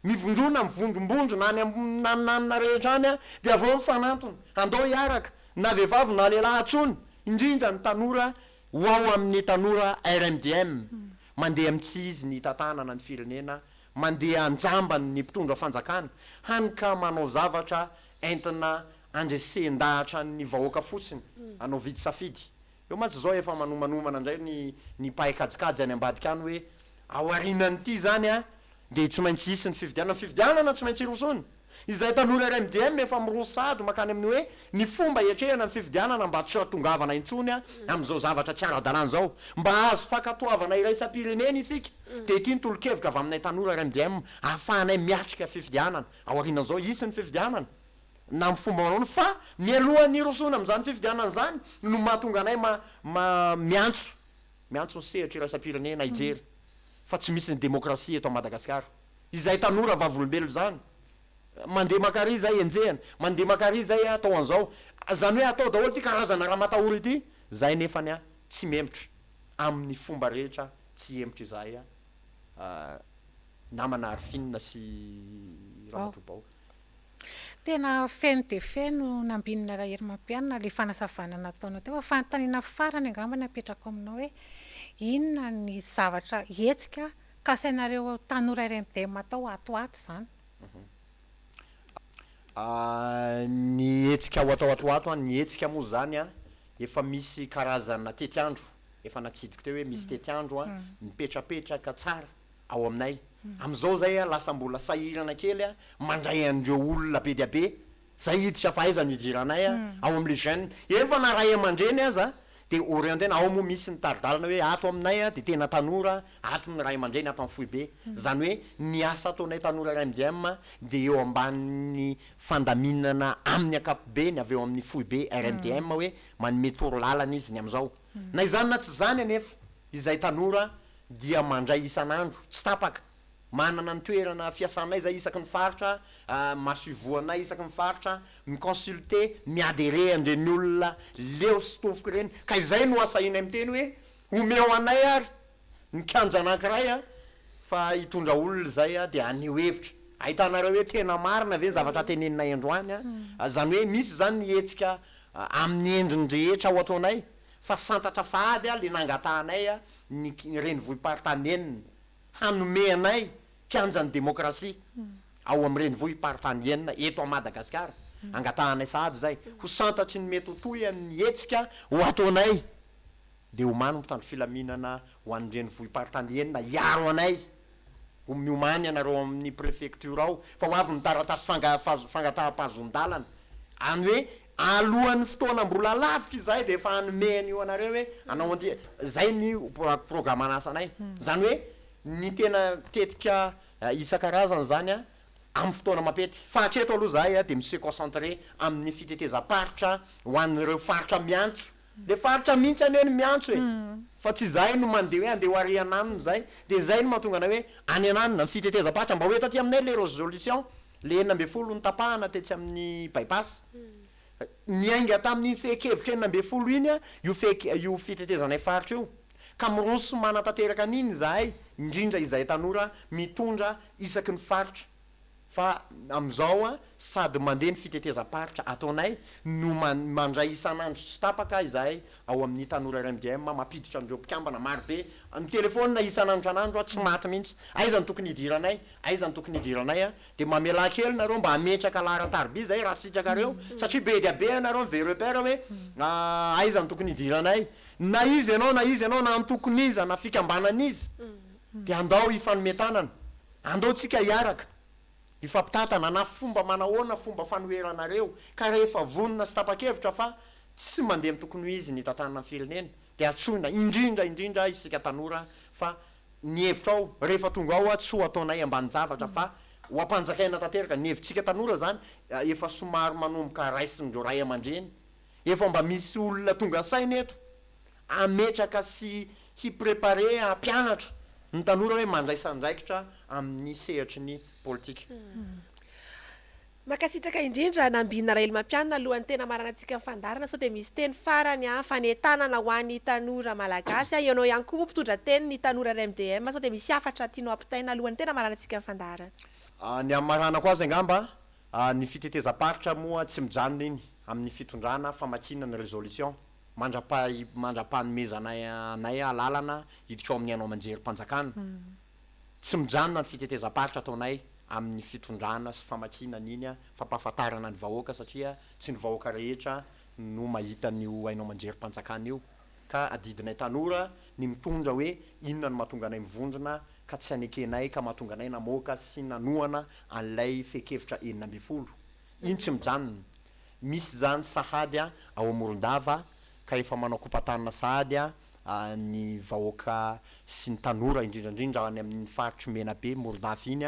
mivondrona, mivondrombondrona any amin'ny rehetra any dia avy eo mifanantona, andao hiaraka, na vehivavy na lehilahy antsoina, indrindra ny tanora ho ao amin'ny tanora RMDM, mandeha amin'ny tsy izy ny hitantanana ny firenena, mandeha an-jambany ny mpitondra fanjakana, hany ka manao zavatra entina handresen-dahatra ny vahoaka fotsiny, hanao vidy safidy. Eo mantsy izao efa manomanomana indray ny ny mpahay kajikajy any ambadika any hoe aorianan'ity izany an, dia tsy maintsy hisy ny fifidianana. Ny fifidianana tsy maintsy hirosoana. Izay tanora RMDM efa miroso sahady mankany amin'ny hoe ny fomba hiatrehana ny fifidianana mba tsy hahatongavana intsony amin'izao zavatra tsy ara-dalàna izao. Mba hahazo fankatoavana iraisam-pirenena isika dia ity ny tolo-kevitra avy aminay tanora RMDM ahafahanay miatrika fifidianana. Aorianan'izao hisy ny fifidianana na amin'ny fomba manaona fa mialohan'ny hirosoana amin'izany fifidianana izany no mahatonga anay ma miantso miantso ny sehatra iraisam-pirenena hijery fa tsy misy ny demokrasia eto Madagasikara. Izay tanora vavolombelona izany. Mandeha makary izay enjehina, mandeha makary izay atao an'izao. Izany hoe atao daholo ity karazana ramatahora ity. Izahay nefany tsy mihemotra. Amin'ny fomba rehetra tsy hihemotra izahay namana Arphine sy Ramatoa Bao.
Tena feno dia feno Nambinina Raherimampianina ilay fanazavana nataonao teo. Fa fanontaniana farany angamba ny apetrako aminao hoe inona ny zavatra hetsika kasainareo tanora RMDM atao ato ho ato izany?
Ny hetsika ho atao ato ho ato, ny hetsika moa izany efa misy karazana tetiandro, efa natsidiko teo hoe misy tetiandro mipetrapetraka tsara ao aminay. Amin'izao izay lasa mbola sahirana kely mandray an'ireo olona be dia be Zay hiditra fa aiza no hidiranay ao am le jeune eny fa na ray aman-dreny aza de orienter-na ao moa misy ny tari-dalana hoe ato aminay de tena tanora ato ny ray aman-dreny ato am foibe zany hoe ny asa ataonay tanora RMDM de eo ambanin'ny fandaminana amin'ny ankapobeny avy eo amin'ny foibe RMDM hoe manome toro-lalana izy ny amizao na izany na tsy izany anefa izay tanora dia mandray isan'andro tsy tapaka Manana ny toerana fiasanay zay isaky ny faritra, masoivoho anay isaky ny faritra, mi-consulter, mi-adherer an'ireny olona leo sy tofoka ireny, ka izay no asahinay miteny hoe omeo anay ary ny kianja anankiray fa hitondra olona izay dia haneho hevitra, ahitanareo hoe tena marina ve ny zavatra teneninay androany, izany hoe misy izany ny hetsika amin'ny endriny rehetra ho ataonay fa santatra sahady le nangatahanay ny renivohi-paritany enina. Hanome anay kianjan'ny demokrasia ao amin'ny renivohi-paritany enina eto à Madagasikara. Angatahanay sahady izay. Ho santatry ny mety ho tohian'ny hetsika ho ataonay dia omano mpitandro filaminana ho an'ny renivohi-paritany enina hiaro anay. Ho miomàna ianareo ao amin'ny prefecture ao fa ho avy ny taratasy fangataham-pahazoan-dalana. Any hoe alohan'ny fotoana mbola lavitra izahay dia efa hanome an'io anareo hoe hanao an'ity, izay ny programan'asanay. Izany hoe ny tena tetika isan-karazany izany amin'ny fotoana mampety. Fa hatreto aloha izahay dia mi-se concentrer amin'ny fitetezam-paritra ho an'ireo faritra miantso. Ilay faritra mihitsy anie no miantso e! Fa tsy izahay no mandeha hoe andeha ho ary ananona izahay. Dia izay no mahatonga anay hoe any ananona, ny fitetezam-paritra mba ho eto aty aminay ilay résolution. Le 16 notapahana tetsy amin'ny by-pass. Niainga tamin'iny fehin-kevitra 16 iny io fehin io fitetezanay faritra io. Ka miroso manatanteraka an'iny izahay, indrindra izahay tanora mitondra isaky ny faritra. Fa amin'izao sady mandeha ny fitetezam-paritra ataonay no mandray isan'andro tsy tapaka izahay ao amin'ny Tanora RMDM mampiditra an'ireo mpikambana marobe. Mitelefaonina isan'andro isan'andro aho, tsy maty mihitsy. Aiza no tokony hidiranay? Aiza no tokony hidiranay a? Dia mamelà kely nareo mba hametraka laharan-tariby zay raha sitrakareo satria be dia be ianareo mi repère hoe aiza no tokony hidiranay. Na iza ianao na iza ianao na antokon'iza na fikambanan'iza dia andao hifanome tanana, andao tsika hiaraka hifampitantana na fomba manahoana fomba fanoheranareo ka rehefa vonona sy tapa-kevitra fa tsy mandeha amin'ny tokony ho izy ny hitantanana ny firenena dia antsoina indrindra indrindra isika tanora fa Ny hevitrao rehefa tonga ao tsy ho ataonay ambanin-javatra fa ho ampanjakaina tanteraka. Ny hevitsika tanora zany efa somary manomboka raisin'ireo ray aman-dreny. Efa mba misy olona tonga saina eto hametraka sy hi-preparer hampianatra ny tanora hoe mandraisa andraikitra amin'ny sehatry ny politika.
Mankasitraka indrindra Nambinina Rahelimampianina alohan'ny tena hamaranantsika ny fandaharana sao dia misy teny farany an, fanentanana ho an'ny tanora malagasy an, ianao ihany koa moa mpitondra teny ny tanora RMDM sao dia misy hafatra tianao ampitaina alohan'ny tena hamaranantsika ny fandaharana.
Ny hamaranako azy angamba, ny fitetezam-paritra moa tsy mijanona iny amin'ny fitondrana famakiana ny résolution mandra-panomezana anay alalana hiditra ao amin'ny haino aman-jerim-panjakana. Tsy mijanona ny fitetezam-paritra ataonay amin'ny fitondrana sy famakiana an'iny fampahafantarana ny vahoaka satria tsy ny vahoaka rehetra no mahita an'io haino aman-jerim-panjakana io ka adidinay tanora ny mitondra hoe inona no mahatonga anay mivondrona ka tsy anekenay ka mahatonga anay namoaka sy nanohana an'ilay fehin-kevitra 16 iny tsy mijanona. Misy izany sahady ao Morondava ka efa manao kopa-tanana sahady ny vahoaka sy ny tanora indrindra indrindra any amin'ny faritr'i Menabe, Morondava iny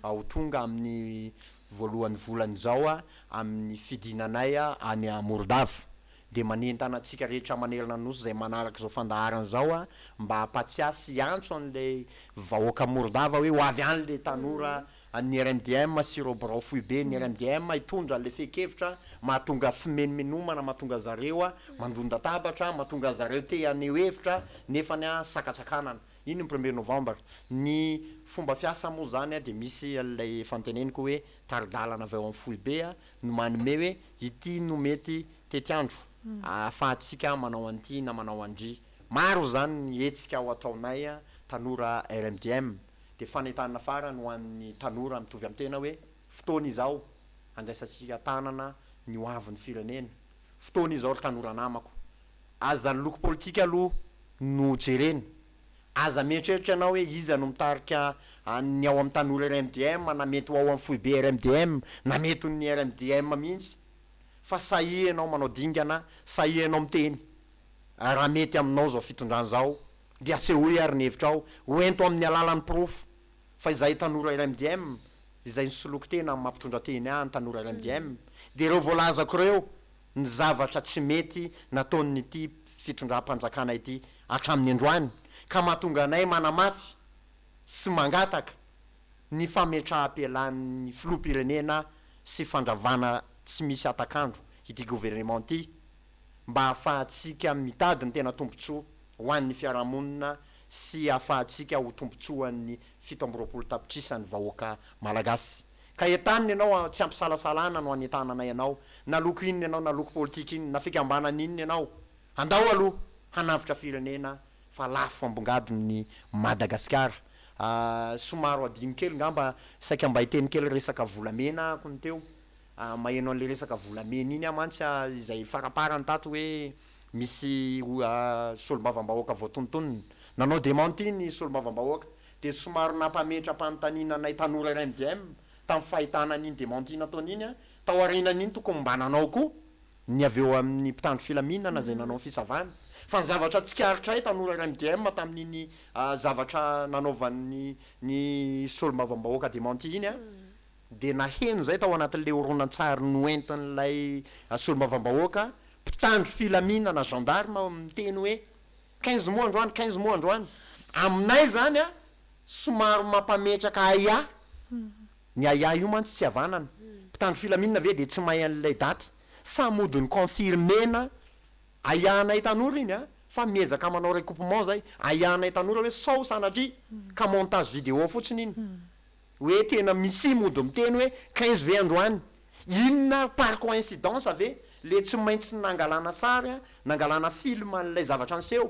ho tonga amin'ny voalohan'ny volana izao amin'ny fidinanay any Morondava. Dia manentana antsika rehetra manerana ny Nosy izay manaraka izao fandaharana izao mba hampatsiahy sy hiantso an'ilay vahoaka Morondava hoe ho avy any ilay tanora Ny RMDM sy ireo birao foibe ny RMDM hitondra ilay fehin-kevitra mahatonga fimenomenomana, mahatonga zareo mandon-databatra, mahatonga zareo te haneho hevitra nefany sakatsakanana. Iny ny premier novembre. Ny fomba fiasa moa izany dia misy an'ilay efa noteneniko hoe tari-dalana avy ao amin'ny foibe no manome hoe ity no mety tetiandro ahafahantsika manao an'ity na manao an-dry. Maro izany ny hetsika ho ataonay tanora RMDM. Dia fanentanana farany ho an'ny tanora mitovy amin'ny tena hoe, fotoana izao handraisantsika tanana ny ho avin'ny firenena. Fotoana izao ry tanora namako. Aza ny loko politika aloha no jerena. Aza mieritreritra ianao hoe iza no mitarika ny ao amin'ny tanora RMDM na mety ho ao amin'ny foibe RMDM na mety ho ny RMDM mihitsy. Fa sahia ianao manao dingana, sahia ianao miteny. Raha mety aminao izao fitondrana izao Dia asehoy ary ny hevitrao, ho ento amin'ny alalan'ny porofo fa izahay tanora RMDM, izay nisoloky tena amin'ny maha mpitondra teny ahy ny tanora RMDM, dia ireo voalazako ireo ny zavatra tsy mety nataon'ity fitondram-panjakana ity hatramin'ny androany ka mahatonga anay manamafy sy mangataka ny fametraham-pialan'ny filoham-pirenena sy fandravana tsy misy hatak'andro ity governemanta ity. mba hahafahantsika mitady ny tena tombontsoa ho an'ny fiarahamonina sy hahafahantsika ho tombontsoan'ny 27 tapitrisan'ny vahoaka Malagasy. Ka entanina ianao tsy ampisalasalana no anentananay anao, na loko inona ianao, na loko politika inona, na fikambanana inona ianao, andao aloha hanavotra firenena fa lafo ambongadin'ny Madagasikara. Somary adino kely ngamba, saika mba hiteny kely resaka volamena ahako ny teo. Maheno an'ilay resaka volamena iny aho mantsy izay faraparany tato hoe misy solombavambahoaka voatonontonona. Nanao démenti ny solombavambahoaka dia somary nampametra-panontaniana anay tanora RMDM tamin'ny fahitana an'iny démenti nataony iny. Tao aorianan'iny tokony mba nanao koa ny avy eo amin'ny mpitandro filaminana izay nanao ny fisavana. Fa ny zavatra tsikaritray tanora RMDM tamin'iny zavatra nanaovan'ny ny solombavambahoaka démenti iny Dia naheno izay tao anatin'ilay horonantsary noentin'ilay solombavambahoaka mpitandro filaminana gendarme miteny hoe 15 mois androany, 15 mois androany. Aminay izany an, somary mampametraka ahiahy, ny ahiahy io mantsy tsy havanana. Mpitandro filaminana ve dia tsy mahay an'ilay daty? Sa mody ni-confirmer-na ahiahinay tanora iny an, fa miezaka manao recoupement izay, ahiahinay tanora hoe sao sanatria ka montage vidéo fotsiny iny. Hoe tena misy mody miteny hoe 15 ve androany? Inona ary par coïncidence ve le tsy maintsy nangalana sary nangalana film an'ilay zavatra niseho?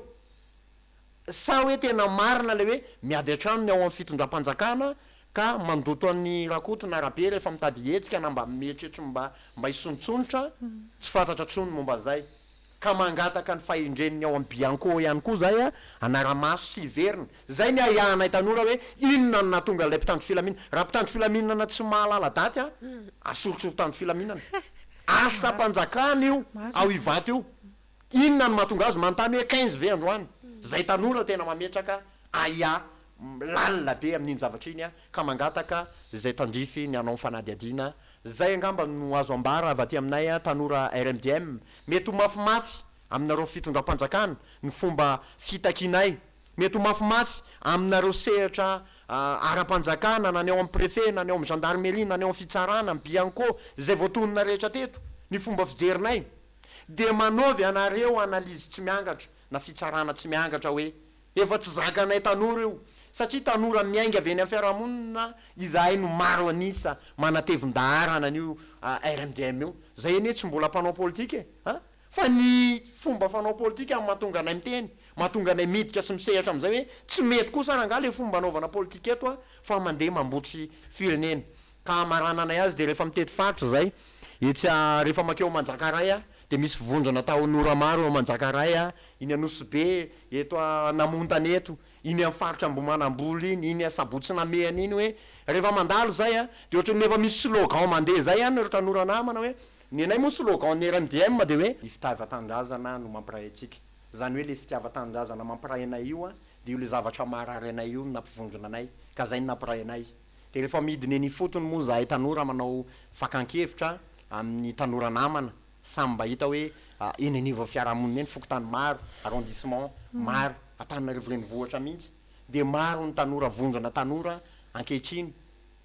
Sa hoe tena marina ilay hoe miady an-trano ny ao amin'ny fitondram-panjakana ka mandoto an'i Rakoto na Rabe rehefa mitady hihetsika na mba mieritreritra mba mba hisontsonitra? Tsy fantatra intsony ny momba an'izay. Ka mangataka ny fahendren'ny ao amin'ny Bianco ihany koa zay hanara-maso sy hiverina. Zay ny ahiahinay tanora hoe inona no nahatonga an'ilay mpitandro filaminana. Raha mpitandro filaminana tsy mahalala daty an, asory tsy ho mpitandro filaminana. Asam-panjakana io ao Ivato io. Inona no mahatonga azy manontany hoe 15 ve androany? Zay tanora tena mametraka ahiahy lalina be amin'iny zavatra iny ka mangataka izay tandrify ny hanao ny fanadihadiana Zay angamba no azo ambara avy aty aminay tanora RMDM. Mety ho mafimafy aminareo fitondram-panjakana ny fomba fitakianay. Mety ho mafimafy aminareo sehatra ara-panjakana na ny ao amin'ny préfet na ny ao amin'ny gendarmerie na ny ao amin'ny fitsarana, ny bianco, izay voatonona rehetra teto, ny fomba fijerinay. Dia manaovy ianareo analyse tsy miangatra na fitsarana tsy miangatra hoe efa tsy zakanay tanora io satria tanora miainga avy eny amin'ny fiarahamonina izahay no maro an'isa manatevin-daharana an'io RMDM io. Zay anie tsy mbola mpanao politika e! A! Fa ny fomba fanao politika no mahatonga anay miteny, mahatonga anay miditra sy misehatra amin'izay hoe tsy mety kosa rangahy le fomba anaovana politika eto a, fa mandeha mambotry firenena. Ka hamarananay azy dia rehefa mitety faritra izay, etsy a, rehefa mankeo Manjakaray a, dia misy vondrona tanora maro eo Manjakaray a, iny Anosibe, eto Namontana eto, iny amin'ny faritra Ambohimanambola iny, iny Sabotsy Namehana iny hoe rehefa mandalo izay a, dia ohatran'ny efa misy slogan mandeha izay any ry tanora namana hoe, ny anay moa slogan ny RMDM dia hoe, ny fitiavan-tanindrazana no mampiray antsika, izany hoe ilay fitiavan-tanindrazana mampiray anay io a, dia io ilay zavatra maharary anay io no nampivondrona anay, ka izay no nampiray anay. Dia rehefa midina eny ifotony moa izahay tanora manao fakan-kevitra amin'ny tanora namana, samy mba hita hoe eny anivon'ny fiarahamonina eny, fokontany maro, arrondissement maro, Antananarivo renivohitra mihitsy, dia maro ny tanora vondrona tanora ankehitriny.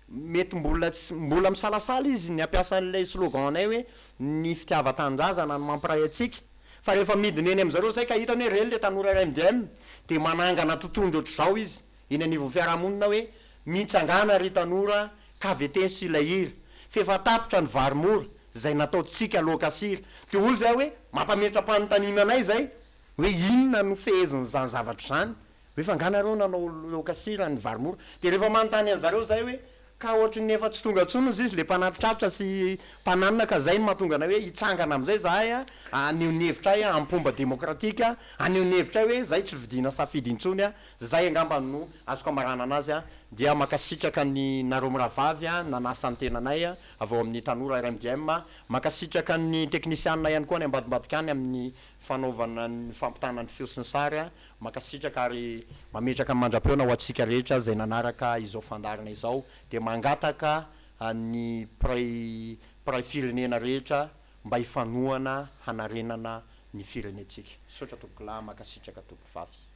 Mety mbola tsy, mbola misalasala izy ny hampiasa an'ilay slogan-nay hoe ny fitiavan-tanindrazana no mampiray antsika, fa rehefa midina eny amin'zareo izay ka hitany hoe ireny ilay tanora RMDM, dia manangana totohondry ohatr'izao izy eny anivon'ny fiarahamonina hoe Mitsangàna ry tanora ka vetenso ilay hira f'efa tapitra ny vary mora izay nataontsika loaka sira. Dia hoy izahay hoe mampametra-panontaniana anay izay hoe inona no fehezin'izany zavatra izany hoe fa angaha nareo nanao loaka sira ny vary mora. Dia rehefa manontany an'zareo izahay hoe ka ohatry ny efa tsy tonga intsony hozy izy le mpanatritratra sy mpananona ka izay no mahatonga anay hoe hitsangana amin'izay izahay haneho ny hevitray am-pomba demokratika, haneho ny hevitray hoe izay tsy vidiana safidy intsony. Zay angamba no azoko amaranana azy dia mankasitraka ny nareo mirahavavy nanasa ny tenanay avy ao amin'ny Tanora RMDM, mankasitraka ny teknisianina ihany koa any ambadimbadika any amin'ny fanaovana ny fampitana ny feo sy ny sary, mankasitraka ary mametraka ny mandra-pihaona ho antsika rehetra izay nanaraka izao fandaharana izao dia mangataka ny mpiray mpiray firenena rehetra mba hifanohana hanarenana ny firenentsika. Misaotra tompokolahy, mankasitraka tompokovavy.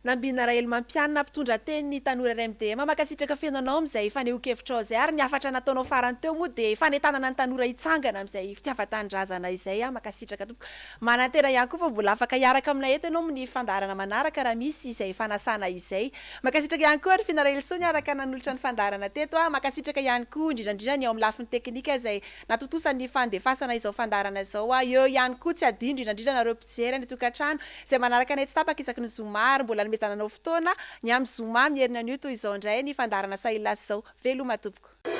Nambina Rahelomampianina mpitondra teny ny tanora RMDM mankasitraka feno anao amin'izay fanehoan-kevitrao izay ary ny hafatra nataonao farany teo moa dia fanentanana ny tanora hitsangana amin'izay fitiavan-tanindrazana izay aho mankasitraka tompoko manantena ihany koa fa mbola afaka hiaraka aminay eto ianao amin'ny fandaharana manaraka raha misy izay fanasana izay mankasitraka ihany koa Arifina Raelisoa niaraka nanolotra ny fandaharana teto aho mankasitraka ihany koa indrindra indrindra ny ao amin'ny lafiny teknika izay natontosa ny fandefasana izao fandaharana izao aho eo ihany koa tsy adino indrindra indrindra nareo Mijery any an-tokantrano izay manaraka anay tsy tapaka isaky ny zoma ary mbola nomezana anao fotoana ny amin'ny zoma amin'ny heriny anio toy izao indray ny fandaharana Sahilasy izao. Veloma tompoko.